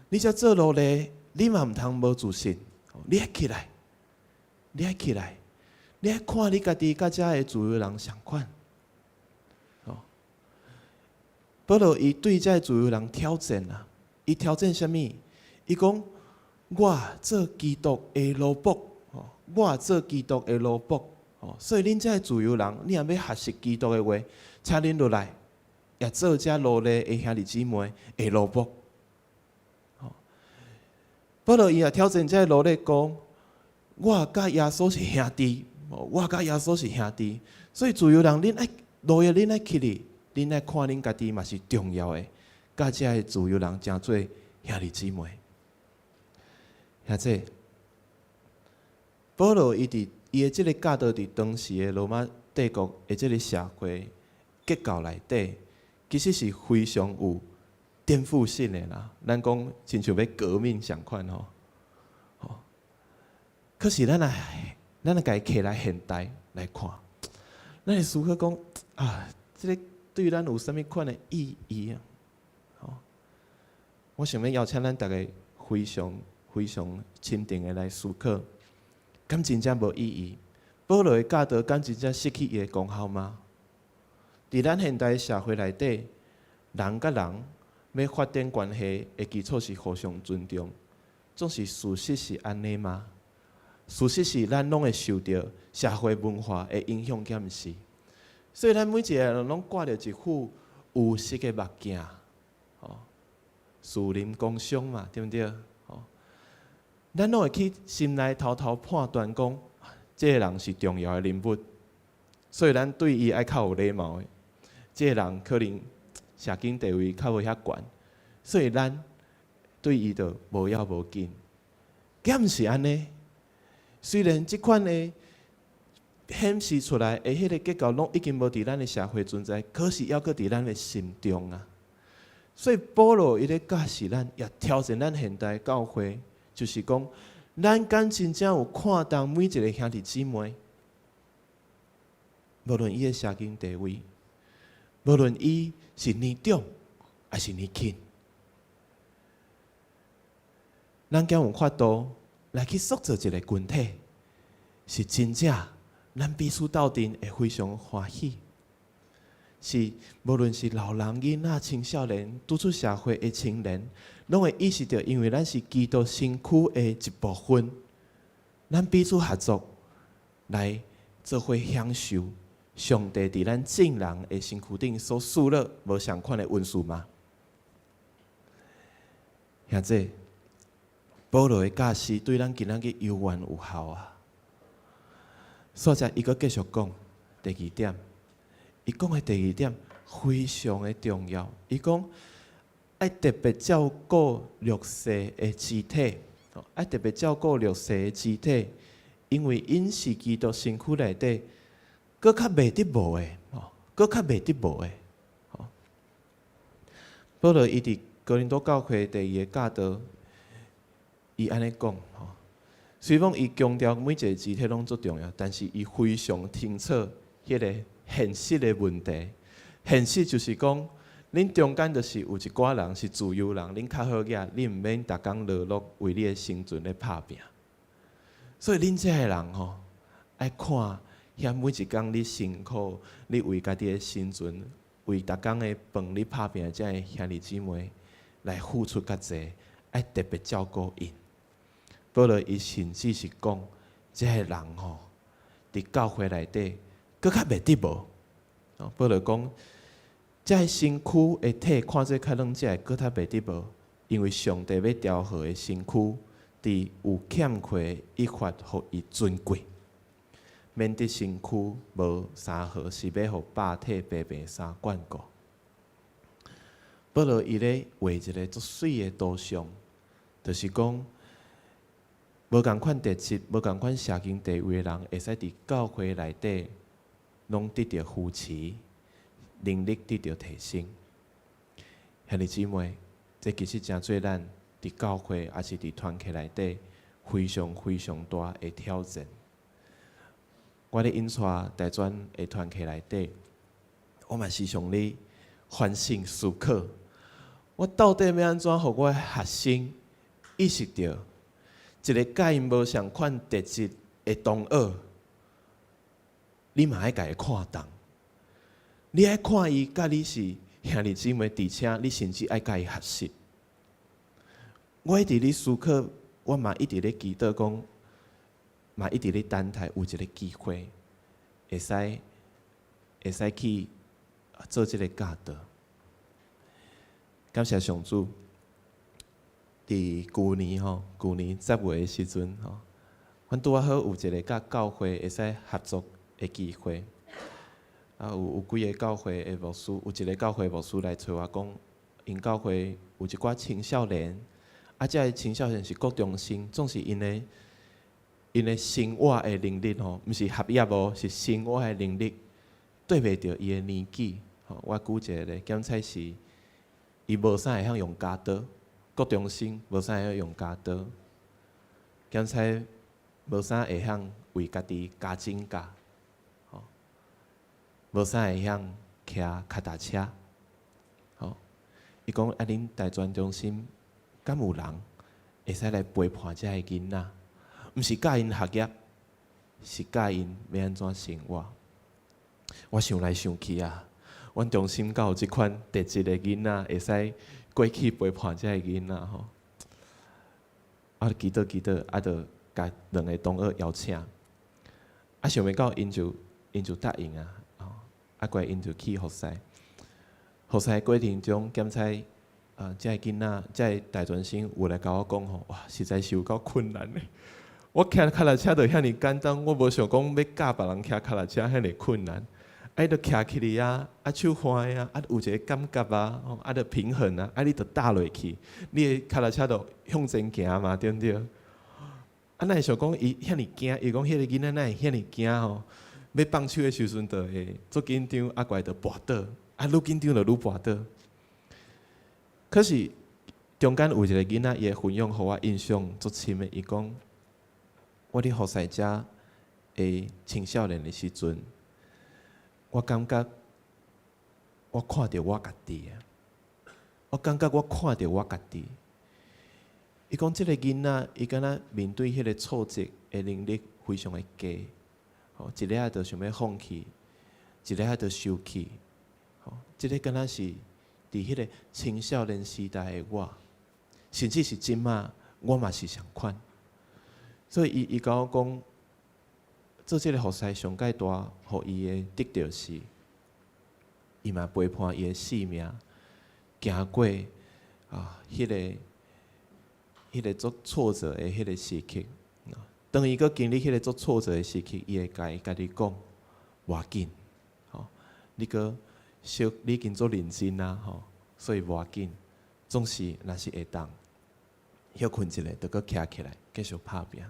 你遮做奴隸，你嘛毋通無自信，你愛起來，你愛起來，你愛看你家己佮遮个自由人仝款。哦，保羅伊對這个自由人挑戰啊，伊挑戰啥物？伊講我做基督的奴僕，我做基督的奴僕，所以恁這个自由人，你若欲學習基督的話，請恁落來，也做遮奴隸的兄弟姊妹的奴僕。保羅伊也挑戰這个奴隸講：我佮耶穌是兄弟，我佮耶穌是兄弟，所以自由人，恁愛奴隸，恁愛起來，恁愛看恁家己嘛是重要的，佮這个自由人成做兄弟姊妹。兄弟，保羅伊佇伊的這个教導佇當時的羅馬帝國的這个社會結構內底，其實是非常有顛覆性的啦。咱講親像欲革命仝款吼，吼。可是咱來共伊提來現代來看，咱會思考講啊，這个對咱有啥物款的意義啊？吼，我想欲邀請咱逐家非常非常深沉的來思考，敢真正無意義？保羅的教導敢真正失去伊的功效嗎？佇咱現代社會內底，人佮人欲發展關係的基礎是互相尊重，總是事實是按呢嗎？事實是咱攏會受著社會文化的影響，敢毋是？所以咱每一個人攏掛著一副有色的目鏡，吼，士林工商嘛，對毋對？吼，咱攏會去心內偷偷判斷講，這个人是重要的人物，所以咱對伊愛較有禮貌的。這个人可能社經地位較無遐懸，所以咱對伊就無要無緊。敢毋是按呢？雖然這款的顯示出來的彼个結構攏已經無佇咱的社會存在，可是猶閣佇咱的心中啊。所以保羅伊咧教示咱，也挑戰咱現代教會，就是講，咱敢真正有看重每一个兄弟姊妹，無論伊的社經地位，無論伊是年長抑是年輕，咱敢有法度來去塑造一个群體，是真正咱彼此鬥陣會非常歡喜。是無論是老人、囡仔、青少年，拄出社會的青年，攏會意識著，因為咱是基督身軀的一部分，咱彼此合作來做伙享受上帝佇咱眾人的身軀頂所賜落無仝款的恩賜嗎？兄弟，保羅的教示對咱今仔日猶原有效啊！所以，伊閣繼續講第二點。伊講的第二點非常的重要。伊講愛特別照顧弱勢的肢體，愛特別照顧弱勢的肢體，因為𪜶是基督身軀內底，閣較袂得無的，吼，閣較袂得無的。吼，保羅伊佇哥林多教會第二个教導，伊按呢講，吼，雖講伊強調每一个肢體攏足重要，但是伊非常清楚彼个現實的問題。現實就是講，恁中間就是有一寡人是自由人，恁較好額，恁毋免逐工勞碌為你的生存咧拍拚。所以恁這个人吼，愛看遐每一工你辛苦，你為家己的生存，為逐工的飯咧拍拚的這个兄弟姊妹來付出較濟，愛特別照顧𪜶。保羅伊甚至是講，這个人吼，佇教會內底，閣較袂得無。保羅講，這个身軀的體看做較軟弱，閣較袂得無，因為上帝欲調和的身軀，佇有欠缺的益發予伊尊貴，免得身軀無相和，是欲予百體白白相眷顧。保羅伊咧畫一个足媠的圖像，就是講，無仝款特質、無仝款社經地位的人，會使佇教會內底攏得著扶持，能力得著提升。兄弟姊妹，這其實誠做咱佇教會抑是佇團契內底非常非常大的挑戰。我咧引帶大專的團契內底，我嘛時常咧反省思考，我到底欲按怎予我的學生意識著，一个佮𪜶無仝款特質的同學，你嘛愛共伊看重。你愛看伊佮你是兄弟姊妹，而且你甚至愛共伊學習。我一直咧思考，我嘛一直咧祈禱講，嘛一直咧等待有一个機會，會使去做這个教導。感謝上主，佇舊年吼，舊年10月的時陣吼，阮拄仔好有一个佮教會會使合作的機會。啊，有幾个教會的牧師，有一个教會牧師來揣我講，𪜶教會有一寡青少年，啊，這个青少年是國中生，總是𪜶的 𪜶的生活的能力吼，毋是學業哦，是生活的能力對袂著伊的年紀。吼，我舉一個例，檢測是伊無啥會曉用鉸刀，國中生無啥會曉用鉸刀，檢測無啥會曉為家己加指甲，吼，無啥會曉騎跤踏車，吼。伊講啊，恁大專中心敢有人會使來陪伴遮個囡仔？毋是教𪜶學業，是教𪜶欲按怎生活。我想來想去啊，阮中心敢有這款特質的囡仔，會使過去陪伴遮個囡仔吼。啊，祈禱祈禱，啊，就共兩个同學邀請。啊，想袂到𪜶就答應啊，吼！啊，過𪜶就去服侍。服侍過程中，檢測啊，遮個囡仔，遮個大專生有來共我講吼，哇，實在是有夠困難的。我騎跤踏車就遐爾簡單，我無想講欲教別人騎跤踏車遐爾困難。啊，伊就徛起來啊，啊手橫啊，啊有一个感覺啊，吼，啊著平衡啊，啊你就踏落去，你的跤踏車就向前行嘛，對毋對？啊，哪會想講伊遐爾驚？伊講彼个囡仔哪會遐爾驚吼？欲放手的時陣就會足緊張，啊，過來就跋倒，啊，愈緊張就愈跋倒。可是中間有一个囡仔，伊的分享予我印象足深的。伊講，我佇服侍遮的青少年的時陣，我感覺我看著我家己啊，我感覺我看著我家己。伊講這个囡仔，伊敢若面對彼个挫折的能力非常的低，吼，一下就想欲放棄，一下就生氣，吼，這个敢若是佇彼个青少年時代的我，甚至是這馬我嘛是仝款。所以伊共我講，做這个服侍上蓋大，予伊的得著是，伊嘛陪伴伊的性命，行過啊，彼个足挫折的彼个時刻，當伊閣經歷彼个足挫折的時刻，伊會共伊家己講：無要緊，吼，你閣小，你已經足認真啊，吼，所以無要緊，總是若是會當歇睏一下，就閣徛起來，繼續拍拚。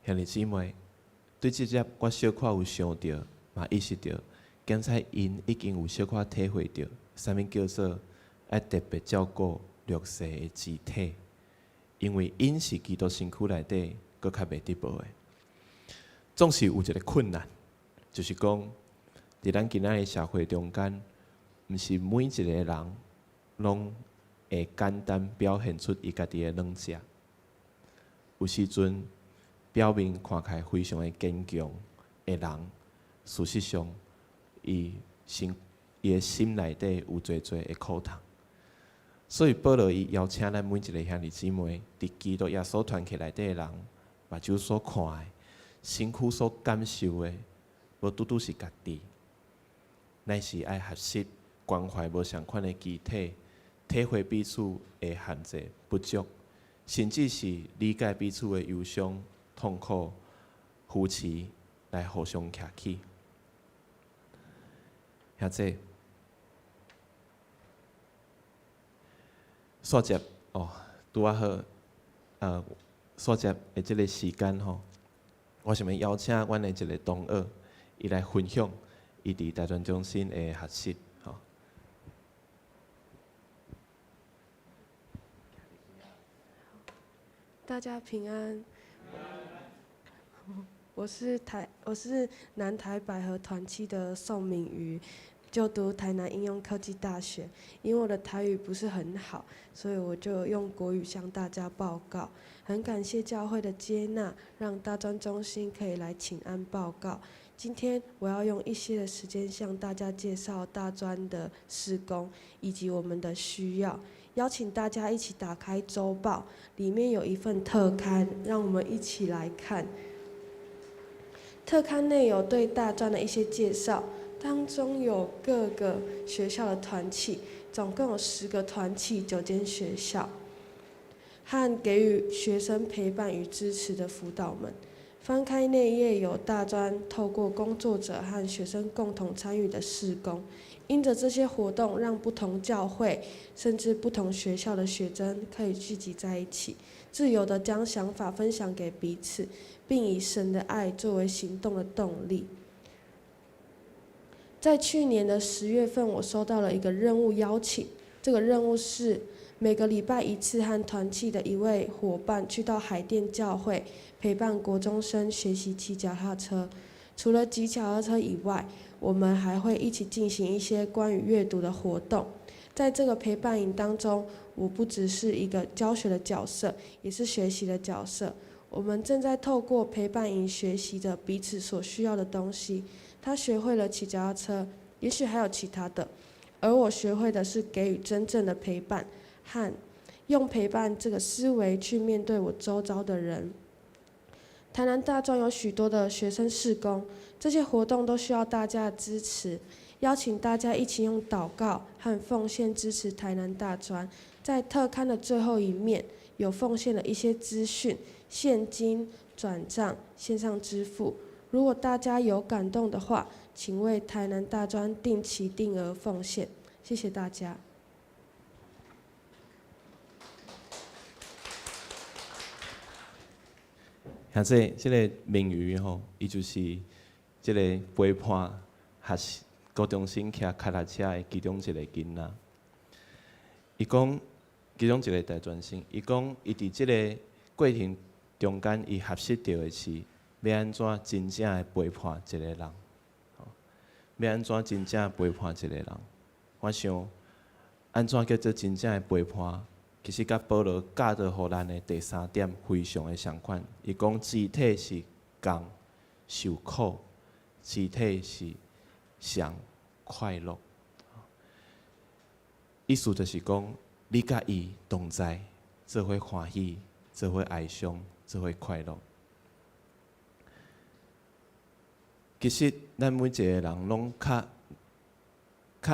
兄弟姊妹，對這節我小可有想著，嘛意識著，檢測𪜶已經有小可體會著，啥物叫做愛特別照顧弱勢的肢體，因為𪜶是基督身軀內底閣較袂得無的，總是有一个困難，就是講，佇咱今仔的社會中間，毋是每一個人攏會簡單表現出伊家己的軟弱。有時陣表面看起來非常的堅強的人，事實上，伊的心內底有濟濟的苦痛。所以保羅伊邀請咱每一个兄弟姊妹，佇基督耶穌團契內底的人，目睭所看的，身軀所感受的，無拄拄是家己，乃是愛學習關懷無仝款的肢體，體會彼此的限制不足，甚至是理解彼此的憂傷、痛苦、扶持，來互相徛起。兄弟，煞接哦，拄仔好，煞接的這个時間吼，我想欲邀請阮的一个同學，伊來分享伊佇大專中心的學習。吼。大家平安。我是南台百合團契的宋敏瑜，就讀台南應用科技大學。因為我的台語不是很好，所以我就用國語向大家報告。很感謝教會的接納，讓大專中心可以來請安報告。今天我要用一些的時間向大家介紹大專的事工以及我們的需要。邀請大家一起打開週報，裡面有一份特刊，讓我們一起來看。特刊內有對大專的一些介紹，當中有各個學校的團契，總共有10個團契，9間學校，和給予學生陪伴與支持的輔導們。翻開內頁，有大專透過工作者和學生共同參與的事工，因著這些活動，讓不同教會甚至不同學校的學生可以聚集在一起，自由地將想法分享給彼此，並以神的愛作為行動的動力。在去年的10月份，我收到了一個任務邀請，這個任務是每個禮拜一次和團契的一位夥伴去到海淀教會，陪伴國中生學習騎腳踏車。除了騎腳踏車以外，我們還會一起進行一些關於閱讀的活動。在這個陪伴營當中，我不只是一個教學的角色，也是學習的角色。我們正在透過陪伴營學習着彼此所需要的東西。他學會了騎腳踏車，也許還有其他的，而我學會的是給予真正的陪伴和用陪伴這個思維去面對我周遭的人。台南大專有許多的學生事工，這些活動都需要大家的支持。邀請大家一起用禱告和奉獻支持台南大專。在特刊的最後一面，有奉獻了一些資訊，現金轉賬、線上支付。如果大家有感動的話，請為台南大專定期定額奉獻。謝謝大家。兄弟，這個明瑜吼，伊就是這個陪伴學習高中生騎腳踏車的其中一個囡仔。伊講，其中一個大專生，伊講，伊佇這個過程中間，伊學習著的是欲按怎真正的陪伴一個人，欲按怎真正陪伴一個人。我想，按怎叫做真正的陪伴？其實佮保羅教導予咱的第三點非常的相款。伊講肢體是仝受苦，肢體是相快樂。意思就是講，你佮伊同在，做伙歡喜，做伙哀傷，做伙快樂。其實，咱每一個人攏較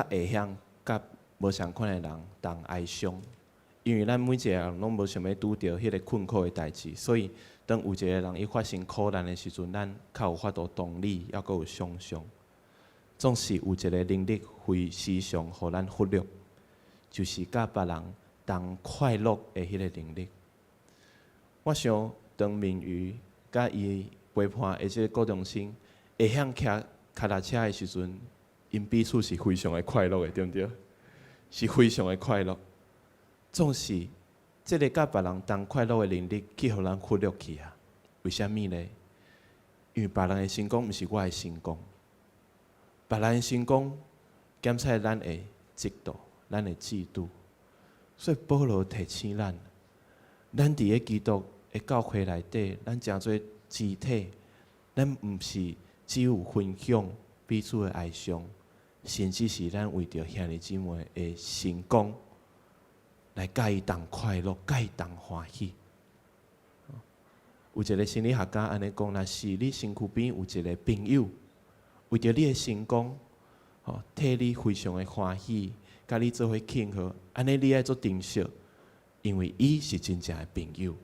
會曉佮無相款的人同哀傷。因為咱每一個人攏無想欲拄著彼個困苦的代誌，所以當有一個人伊發生苦難的時陣，咱較有法度同理，猶閣有想像。總是有一個能力非時常予咱忽略，就是佮別人同快樂的彼個能力。我想，當明瑜佮伊陪伴的這個高中生會曉騎腳踏車的時陣，𪜶彼此是非常的快樂的，對毋對？是非常的快樂。總是這個佮別人同快樂的能力，去予咱忽略去啊？為啥物呢？因為別人的成功毋是我的成功，別人的成功減少咱的嫉妒、咱的嫉妒。所以保羅提醒咱，咱佇咧基督的教會內底，咱成做肢體，咱毋是只有分享彼此的哀傷，甚至是咱為著兄弟姊妹的成功，來佮伊同快樂，佮伊同歡喜。有一個心理學家按呢講，若是你身軀邊有一個朋友，為著你的成功，吼，替你非常的歡喜，佮你做伙慶賀，按呢你愛足珍惜，因為伊是真正的朋友。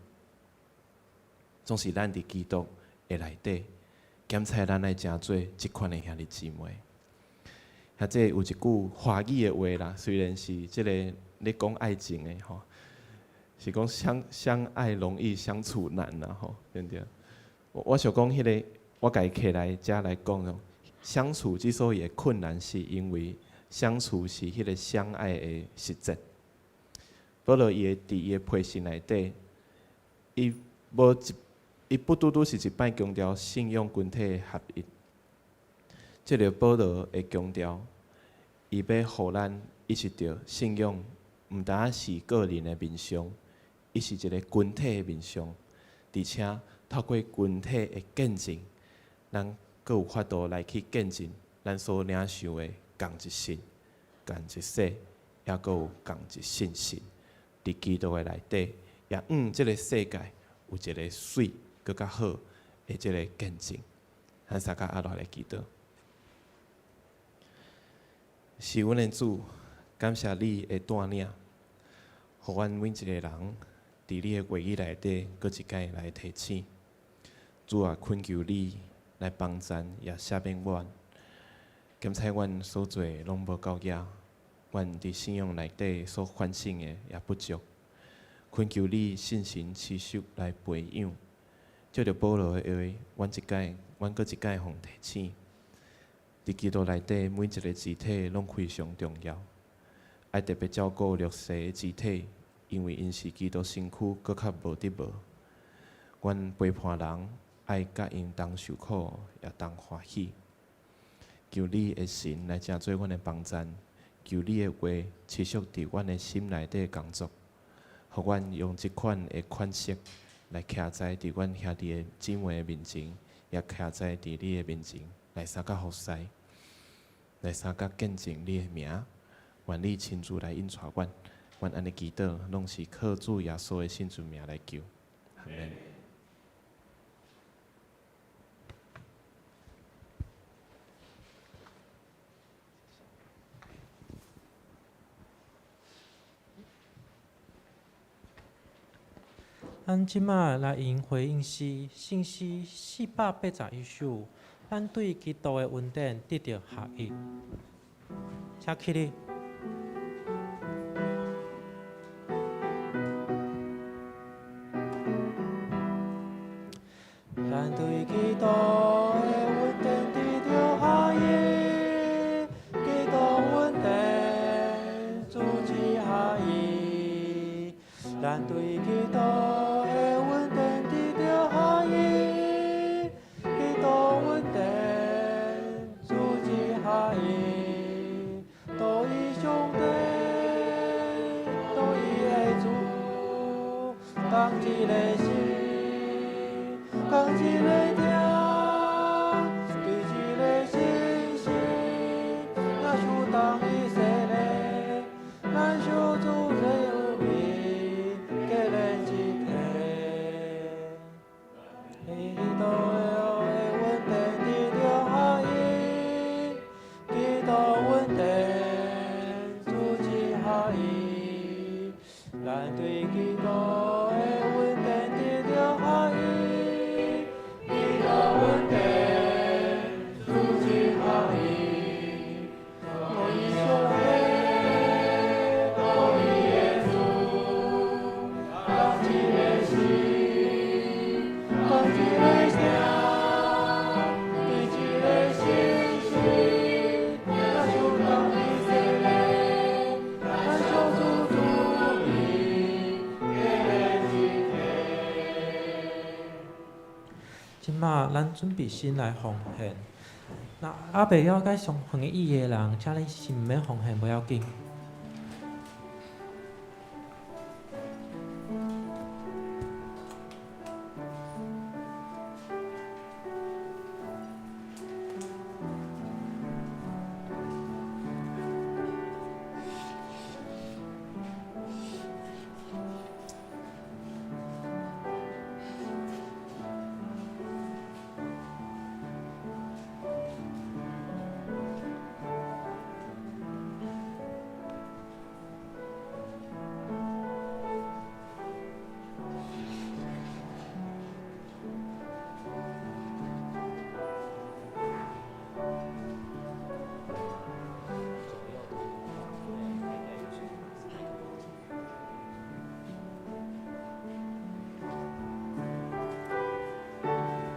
總是咱佇基督的內底，檢查咱愛成做這款的兄弟姊妹。或者有一句華語的話啦，雖然是這個咧講愛情的吼，是講相愛容易相處難啦吼，對毋對？我想講彼個，我共伊揢來遮來講哦。相處之所以會困難，是因為相處是彼個相愛的實踐。保羅伊會佇伊的批信內底，伊無一，伊不拄拄是一擺強調信仰群體的合一。這個保羅會強調，伊欲予咱意識著信仰，毋單是個人的面相，伊是一個群體的面相，而且透過群體的見證，咱閣有法度來去見證咱所領受的仝一信、仝一洗，抑閣有仝一信心。佇基督的內底，也向這個世界有一個媠、閣較好的這個見證。咱三個仔來祈禱。是阮的主，感謝你的帶領，予阮每一個人佇你的話語內底，閣一擺來提醒。主啊，懇求你來幫贊，也赦免阮。檢查阮所做的攏無夠額，阮佇信仰內底所反省的也不足。懇求你聖神持續來培養。借著保羅的話，阮一擺，阮閣一擺予提醒，佇基督內底每一个肢體攏非常重要，愛特別照顧弱勢的肢體，因為𪜶是基督身軀閣較無得無。阮陪伴人愛佮𪜶同受苦，也同歡喜。求你的神來成做阮的幫贊，求你的話持續佇阮的心內底工作，予阮用這款的款式來徛在佇阮兄弟的姊妹的面前，也徛在佇你的面前來相佮服侍，來相佮見證你的名。願你親自來引帶阮，阮按呢祈禱，攏是靠主耶穌的聖尊名來求。阿們。咱這馬來用回應詩，聖詩481首，咱對基督的恩典得著合一。請起立。咱對基督的恩典得著合一，基督恩典主之合一。咱對基督的恩典得著合一，基督恩典主之合一。獨一上帝，獨一个主，同一个心，仝一个疼，對一个信心，耶穌同伊洗禮，咱小主的有名，結連一體。基督的恩典得著合一，基督恩典主之合一，咱對基督的恩典得著合一，基督恩典主之合一，獨一上帝，獨一个主，仝一个心，仝一个疼，對一个信心，耶穌同伊洗禮，咱小主主名，結連一體。這馬咱準備先來奉獻。若猶未了解奉獻的意義的人，請你先毋免奉獻，無要緊。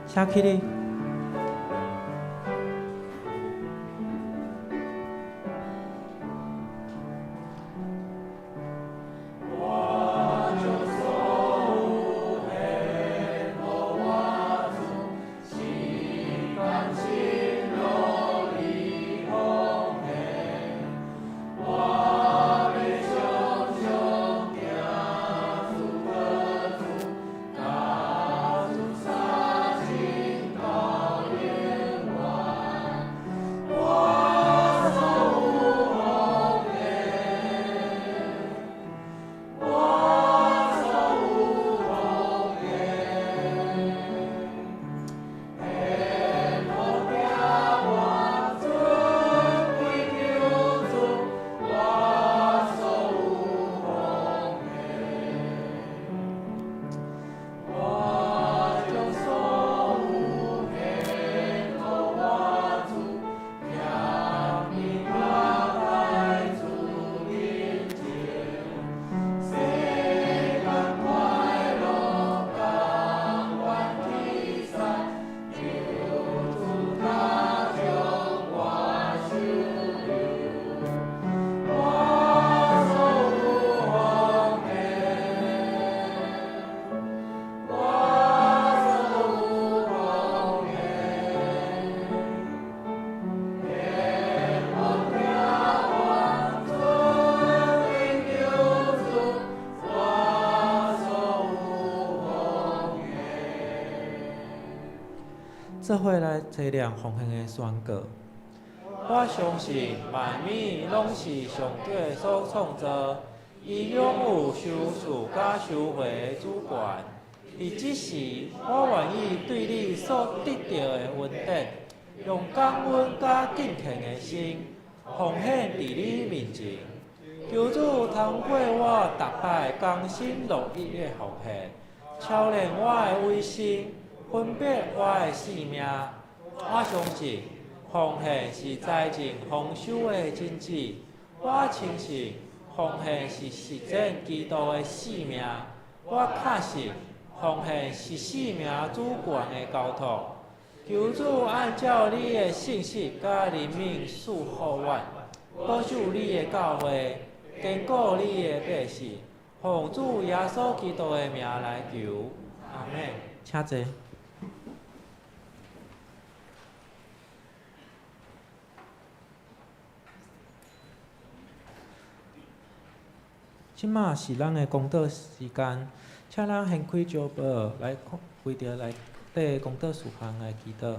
請起立。做伙來齊念奉獻的宣告。我相信萬物攏是上帝所創造，伊擁有收取佮收回的主權。佇這時，我願意對你所得著的恩典，用感恩佮敬虔的心，奉獻佇你面前。求主通過我逐擺甘心樂意的奉獻，操練我的委身，分別我的性命。我相信奉獻是財政豐收的種子。我深信奉獻是實踐基督的使命。我確信奉獻是生命主權的交託。求主按照你的信實佮憐憫賜福阮，保守你的教會，堅固你的百姓。奉主耶穌基督的名來求，阿們。請坐。這馬是咱的公禱時間，請咱掀開石簿來為著內底公禱事項來祈禱。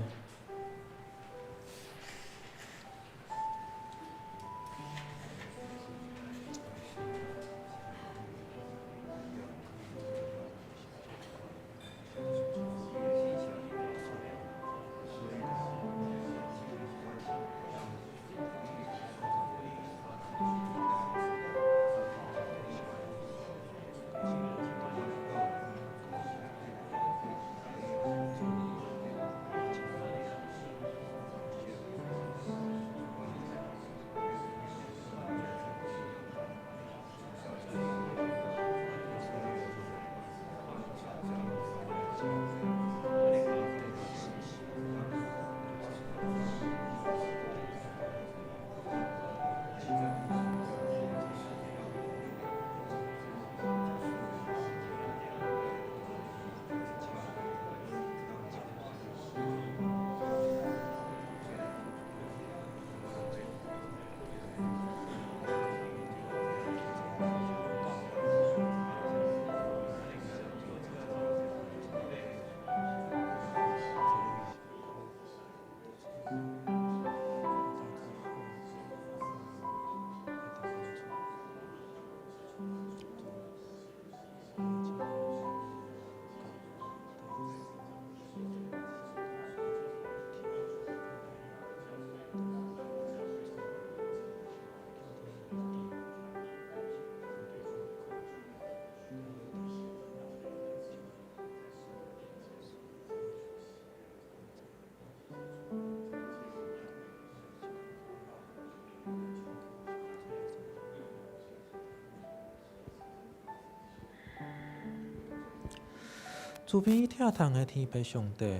慈悲疼痛的天父上帝，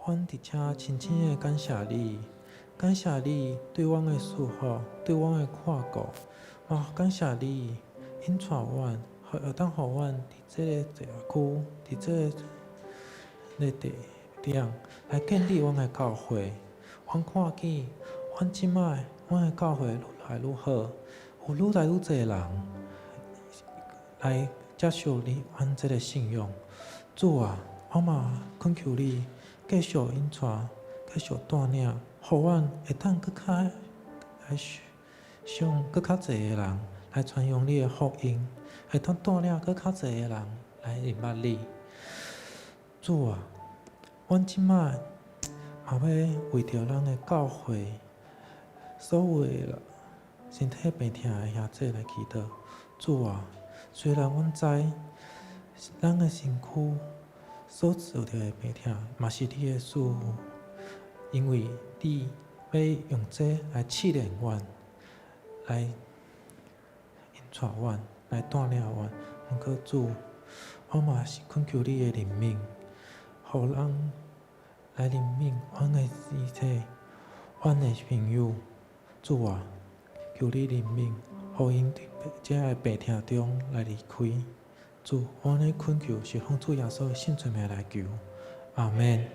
阮佇遮深深的感謝你，感謝你對阮的祝福，對阮的看顧，嘛感謝你引帶阮，會當予阮佇這个社區，佇這个地點來建立阮的教會。阮看見，阮這擺阮的教會愈來愈好，有愈來愈濟人來接受你阮這个信仰。主啊，我嘛懇求你繼續引帶，繼續帶領，予阮會當閣較來向閣較濟的人來傳揚你的福音，會當帶領閣較濟的人來認捌你。主啊，阮這擺嘛欲為著咱的教會所有的身體病痛的兄弟來祈禱。主啊，雖然阮知咱的身軀所受著的病痛，嘛是你的賜福，因為你欲用這來試煉阮，來引帶阮，來帶領阮。毋過主，我嘛是懇求你的憐憫，予咱來憐憫阮的肢體，阮的朋友。主啊，求你憐憫，予𪜶佇這个病痛中來離開。主，我按呢懇求是奉主耶穌的聖名來求，阿們。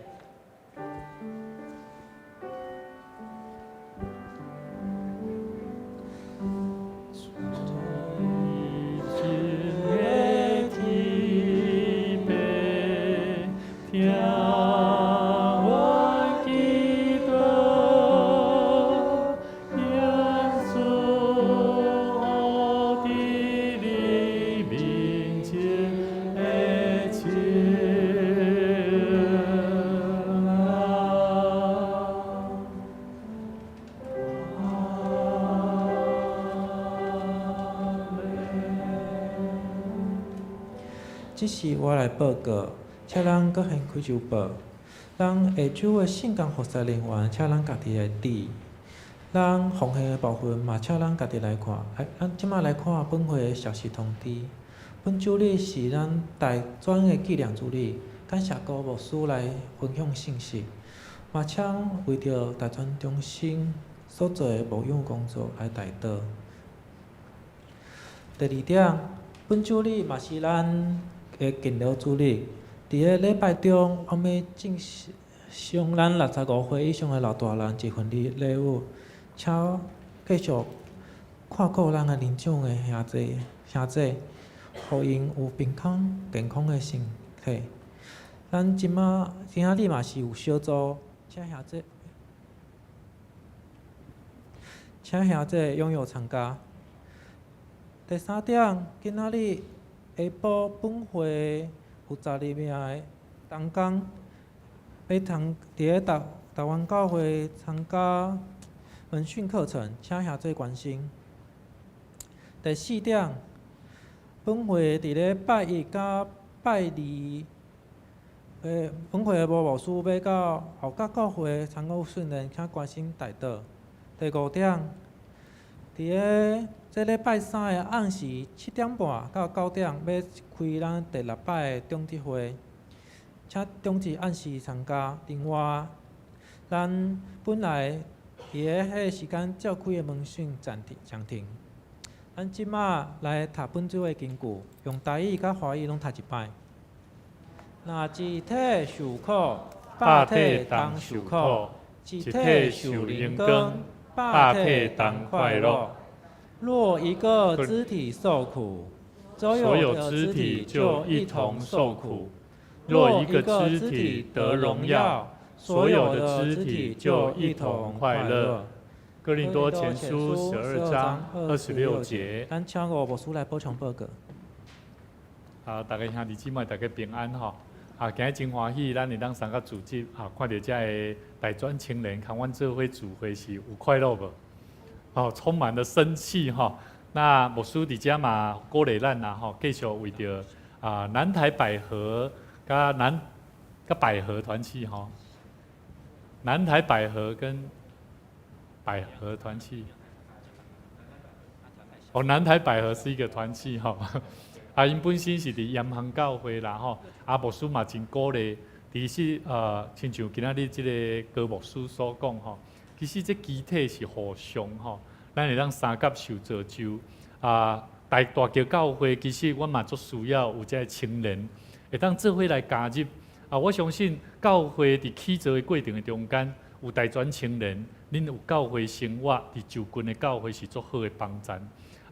聽阮這是我來報告，請咱閣掀開週報。咱下週的聖工服侍人員，請咱家己來佇。咱奉獻的部分嘛，請咱家己來看。來，咱這馬來看本會的消息通知。本週日是咱大專的紀念主日，感謝高牧師來分享信息，嘛請為著大專中心所做的牧養工作來代禱。第二點，本週日嘛是咱的敬老主日。佇咧禮拜中，我欲贈送咱65歲以上的老大人一份禮禮物，請繼續看顧咱的年長的兄弟兄姊，予𪜶有平康健康的身體。咱這馬今仔日嘛是有小組，請兄姊，請兄姊踴躍參加。第三點，今仔日下晡本會有12名的同工，欲通佇咧台台灣教會參加門訓課程，請兄姊關心。第四點，本會佇咧拜一佮拜二，本會的吳牧師欲到後角教會參與訓練，請關心代禱。第五點，佇咧這禮拜三的暗時7點半到9點，欲開咱第六擺的長執會，請長執按時參加。另外，咱本來佇咧彼个時間召開的門訓暫停暫停。咱這馬來讀本週的金句，用台語佮華語攏讀一擺。若一體受苦，百體同受苦；一體受榮光，百體同快樂。若一個肢體受苦，所有的肢體就一同受苦；若一個肢體得榮耀，所有的肢體就一同快樂。哥林多前書12章26節。咱請吳牧師來補充報告。啊，大家兄弟姊妹，大家平安吼！啊，今日真歡喜，咱會當三個組織啊，看著遮个大專青年，共阮做伙聚會是有快樂無？哦，充滿了生氣吼。那牧師佇遮嘛鼓勵咱啦吼，繼續為著啊南台百合佮南佮百合團契吼，南台百合跟百合團契。哦，南台百合是一個團契吼。啊，𪜶本身是佇鹽行教會啦吼，啊，牧師嘛真鼓勵。其實親像今仔日這个高牧師所講吼，其實這肢體是互相吼，咱會當相佮受造就。啊，大大橋教會其實阮嘛足需要有這个青年，會當做伙來加入。啊，我相信教會佇起造的過程的中間，有大專青年，恁有教會生活，佇就近的教會是足好的幫贊。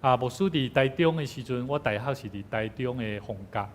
啊，牧師佇台中的時陣，我大學是佇台中的逢甲。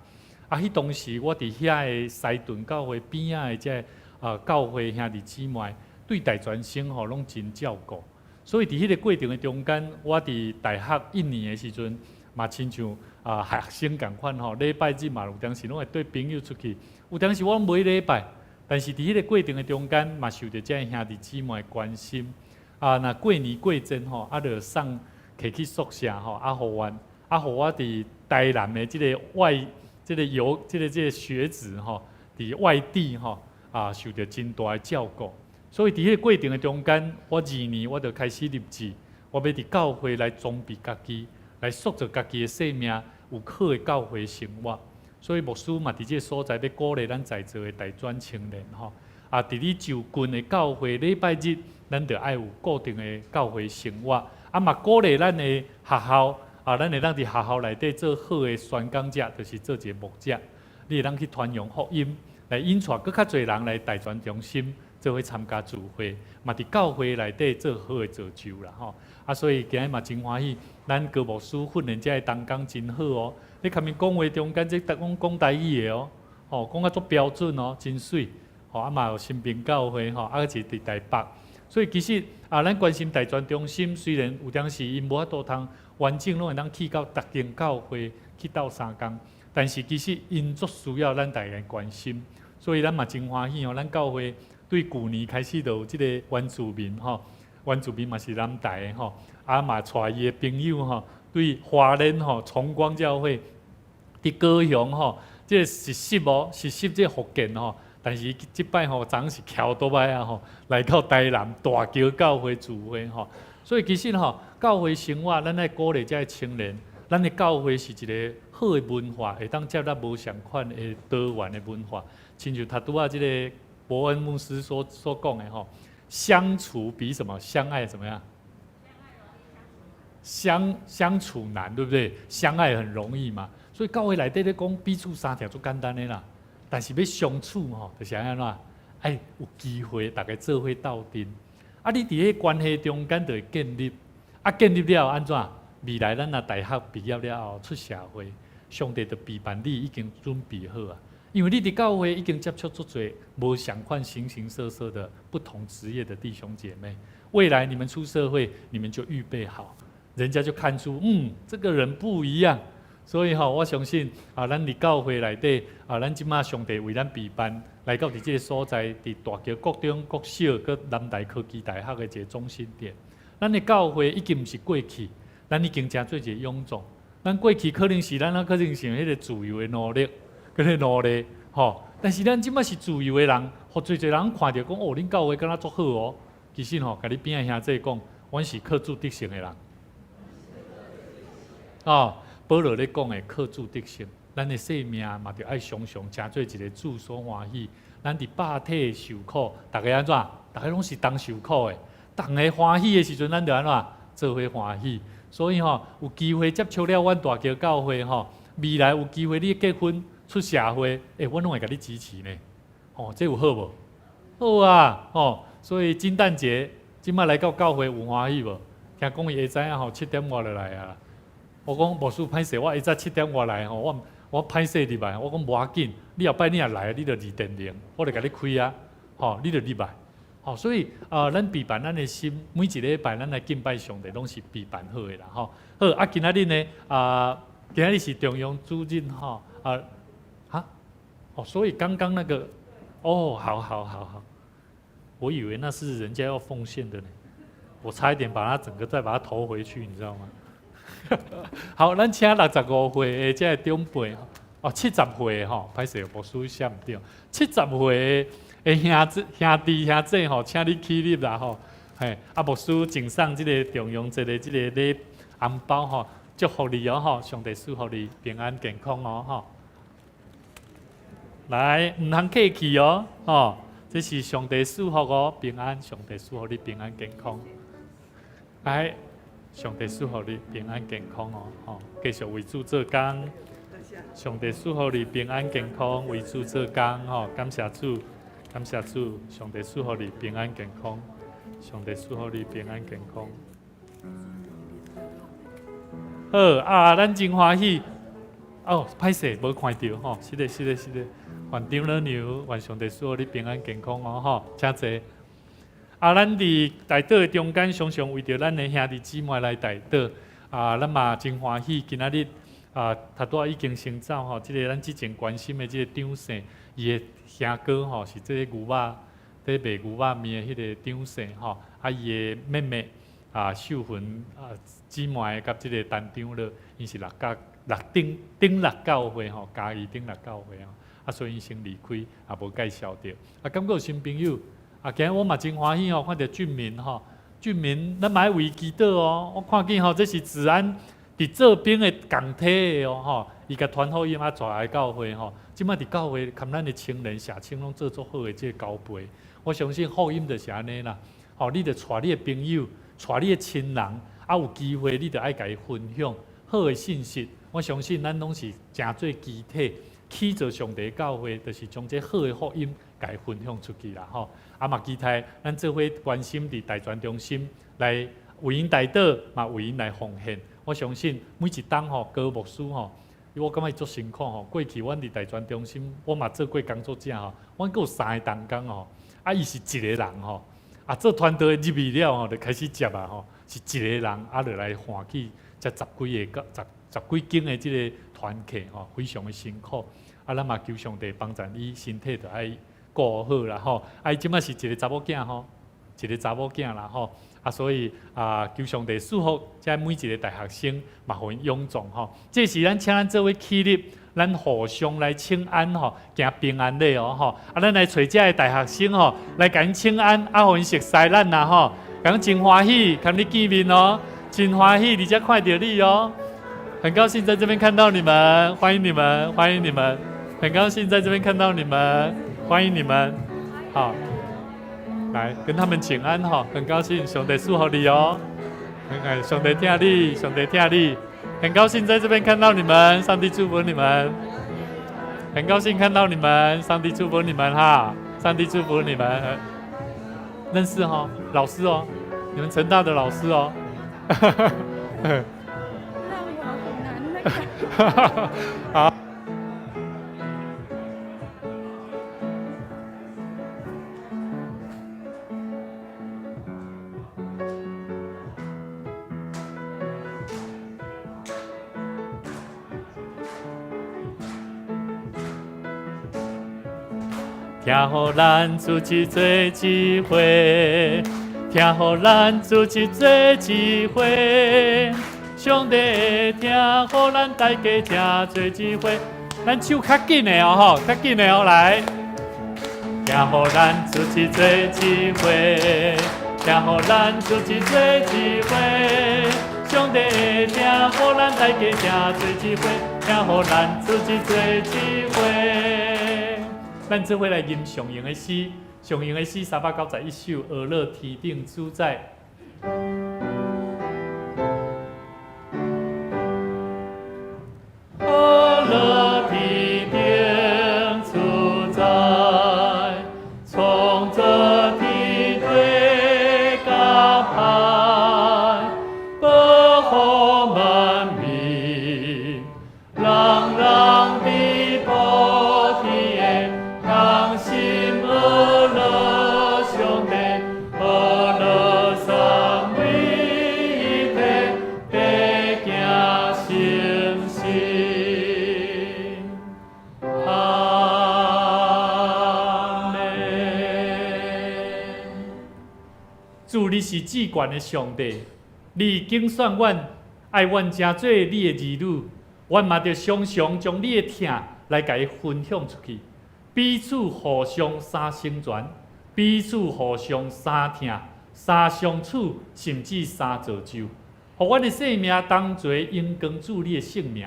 啊，彼當時我佇遐个西屯教會邊仔的這个教會兄弟姊妹，對大專生吼攏真照顧。所以佇彼个過程的中間，我佇大學一年的時陣，嘛親像啊學生仝款吼，禮拜日嘛有當時攏會綴朋友出去，有當時我攏無禮拜，但是佇彼个過程的中間，嘛受著這个兄弟姊妹的關心。啊，若過年過節吼，啊，就送提去宿舍吼，啊，予阮，啊，予我佇台南的這个外，這个遊，這个這个學子吼，佇外地吼，啊，受著真大的照顧。所以佇彼个過程的中間，我二年我就開始立志，我欲佇教會來裝備家己，來塑造家己的生命，有好的教會生活。所以牧師嘛佇這个所在欲鼓勵咱在座的大專青年吼，啊，佇你就近的教會禮拜日，咱就愛有固定的教會生活。啊，嘛鼓勵咱的學校，啊，咱會當佇學校內底做好的宣講者，就是做一个牧者。你會當去傳揚福音，來引帶閣較濟人來大專中心做伙參加聚會，嘛佇教會內底做好的造就啦吼。啊，所以今日嘛真歡喜，咱高牧師訓練這个同工真好哦。你共𪜶講話中間，這講講台語的哦，吼，講甲足標準哦，真媠。吼，啊嘛有新平教會吼，啊閣是佇台北。所以其實啊，咱關心大專中心，雖然有當時𪜶無法度通完整攏會當去到逐間教會去鬥相共，但是其實𪜶足需要咱逐个關心。所以咱嘛真歡喜哦，咱教會對舊年開始就有這個原住民吼，原住民嘛是南台的吼，啊嘛帶伊的朋友吼，對花蓮吼崇光教會佇高雄吼，這个實習哦，實習這个福建吼，但是這擺吼，昨是騎歐多擺啊吼，來到台南大橋教會聚會吼，所以其實吼，教會生活，咱愛鼓勵這个青年，咱的教會是一个好的文化，會當接納無仝款的多元的文化。親像頭拄仔這个伯恩牧師所講的吼，相處比什麼相愛怎麼樣？相處難，對不對？相愛很容易嘛。所以教會內底咧講彼此相疼足簡單的啦，但是欲相處吼，就是按怎？愛有機會逐家做伙鬥陣。啊，你佇彼關係中間就會建立，啊，建立了後按怎？未來咱若大學畢業了後出社會，上帝就備辦你已經準備好啊。因為你佇教會已經接觸足濟無仝款形形色色的不同職業的弟兄姐妹，未來你們出社會，你們就預備好，人家就看出，這個人不一樣。所以吼，我相信啊，咱佇教會內底啊，咱這馬上帝為咱備辦來到佇這个所在，佇大橋國中、國小、閣南台科技大學的一个中心點。咱的教會已經毋是過去，咱已經成做一个蛹種。咱過去可能是咱啊，可能是彼个自由的奴隸，閣咧奴隸吼。但是咱這馬是自由的人，予濟濟人看著講哦，恁教會敢若足好哦。其實吼，共你邊仔兄弟講，阮是靠主得勝的人。哦。保羅咧講的靠主得勝，咱的生命嘛，著愛常常成做一个主所歡喜。咱佇百體受苦，逐家按怎？逐家攏是同受苦的。逐家歡喜的時陣，咱就按怎？做伙歡喜。所以吼，有機會接觸了阮大橋教會吼，未來有機會你結婚出社會，欸，阮攏會共你支持呢。吼，這有好無？好啊，吼。所以金蛋節這馬來到教會有歡喜無？聽講伊會知影吼，7點外就來啊。我講牧師歹勢，我下早7點外來吼，我歹勢入來，我講無要緊，你後擺你若來，你就二電鈴，我就共你開啊，吼，你就入來，吼，所以啊，咱備辦咱的心，每一禮拜咱來敬拜上帝，攏是備辦好的啦，吼。好，啊，今仔日呢，啊，今仔日是重陽主日吼，啊，哈，哦，所以剛剛那個，哦，好好好好，我以為那是人家要奉獻的呢，我差一點把它整個再把它投回去，你知道嗎？好，咱請65歲的這个長輩，哦，70歲吼，歹勢牧師寫毋著，70歲的兄姊兄弟兄姊吼，請你起立啦吼，嘿，啊，牧師贈送這个重陽節的這个禮紅包吼，祝福你哦吼，上帝賜福你平安健康哦吼。來，毋通客氣哦，吼，這是上帝賜福哦，平安，上帝賜福你平安健康。來。上帝賜福你平安健康哦，吼！繼續為主做工。上帝賜福你平安健康，為主做工吼！感謝主，感謝主，上帝賜福你平安健康。上帝賜福你平安健康。好啊，咱真歡喜。哦，歹勢無看著吼，是的，是的，是的。願長老娘，願上帝賜福你平安健康哦，吼！請坐。啊，咱佇代禱的中間，常常為著咱的兄弟姊妹來代禱。啊，咱嘛真歡喜，今仔日啊，頭拄仔已經先走吼，這个咱之前關心的這个張姓，伊的兄哥吼是這个牛肉，佇賣牛肉麵的彼个張姓吼，啊，伊的妹妹啊秀芬啊姊妹佮這个陳長老，𪜶是六甲六頂頂六教會吼，嘉義頂六教會吼，啊，所以𪜶先離開，也無介紹著。啊，敢閣有新朋友。啊，今日我嘛真歡喜吼，看著俊民吼，俊民，咱嘛愛為祈禱哦。我看見吼，這是子安佇做兵的仝梯的哦吼，伊共傳福音啊，帶來教會吼。這擺佇教會，含咱的青年社青攏做足好的這个交陪。我相信福音就是按呢啦。吼，你著帶你的朋友，帶你的親人，啊，有機會你著愛共伊分享好的信息。我相信咱攏是成做肢體，起造上帝教會，就是將這好的福音共伊分享出去啦吼。啊嘛，期待咱做伙關心佇大專中心來為𪜶代禱，嘛為𪜶來奉獻。我相信每一冬吼，高牧師吼，我感覺伊足辛苦吼。過去阮佇大專中心，我嘛做過工作者吼，阮閣有三个同工吼，啊，伊是一個人吼，啊，做傳道的入去了吼，就開始接啊吼，是一個人啊，就來換去這十幾个、十幾間的這个團契吼，非常的辛苦。啊，咱嘛求上帝幫助伊身體，著愛顧好啦吼。啊，伊這擺是一个查某囝吼，一个查某囝啦吼。啊，所以啊，求上帝賜福，遮每一个大學生嘛，予𪜶勇壯吼。這時咱請咱做伙起立，咱互相來請安吼，行平安禮哦吼。啊，咱來揣遮的大學生吼，來共𪜶請安，啊，予𪜶熟似咱啦吼。講真歡喜，佮你見面哦，真歡喜，佇遮看著你哦，很高興在這邊看到你們，歡迎你們，歡迎你們，很高興在這邊看到你們，歡迎你們，好。來跟他們請安哈，很高興上帝祝福你哦，很上帝疼你，上帝疼你，很高興在這邊看到你們，上帝祝福你們，很高興看到你們，上帝祝福你們哈，上帝祝福你們，認識哈，老師哦，你們成大的老師哦，讓我很難那個。好。聽予咱組織做一伙，聽予咱組織做一伙，上帝的疼，予咱大家成做一伙。咱手較緊的哦，吼，較緊的哦，來。聽予咱組織做一伙，聽予咱組織做一伙，上帝的疼，予咱大家成做一伙，聽予咱組織做一伙。咱做伙來吟上用的詩，上用的詩391首，呵咾天頂主宰。呵咾天頂主宰，創造天地佮海，保護萬民，人人佇普天下同心呵咾上帝，呵咾三位一體，得行成聖。阿們。主，你是至懸的上帝，你揀選阮，愛阮成做你的兒女，阮嘛著常常將你的疼來共伊分享出去，彼此互相相成全，彼此互相相疼、相相處，甚至相造就，予阮的生命同齊榮光主你的聖名。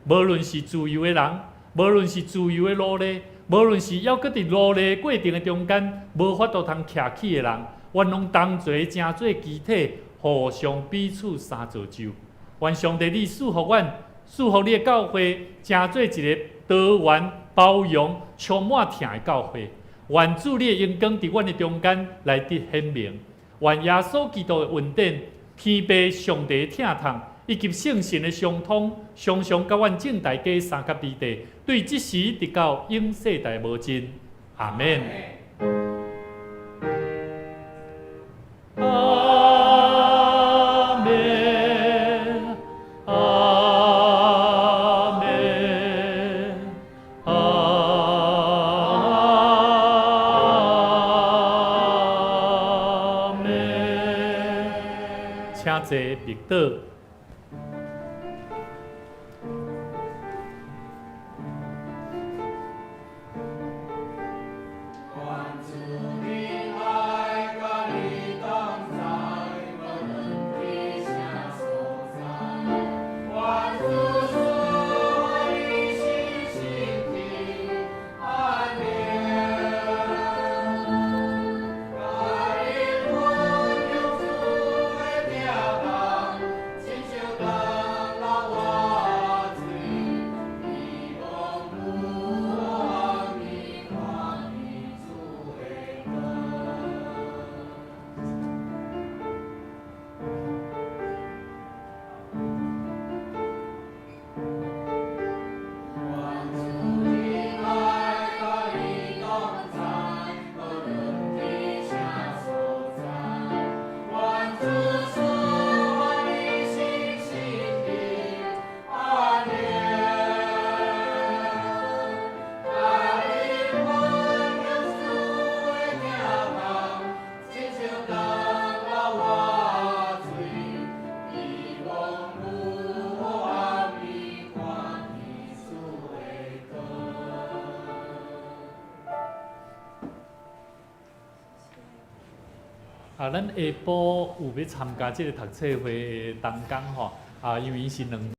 無論是自由的人，無論是自由的奴隸，無論是猶閣佇奴隸過程的中間無法度通徛起的人，阮攏同齊成做肢體，互相彼此相造就。願上帝你賜予阮，賜予你的教會，成做一個多元、包容、充滿疼的教會。願主你的榮光佇阮的中間來得顯明。願耶穌基督的恩典、天父上帝的疼痛，以及聖神的相通，常常佮阮眾大家相佮佇地，對這時直到永世代無盡。阿們。阿們，阿們，阿們。請坐，默禱。願啊，咱下晡有欲參加這个讀冊會的同工吼，啊，因為伊是兩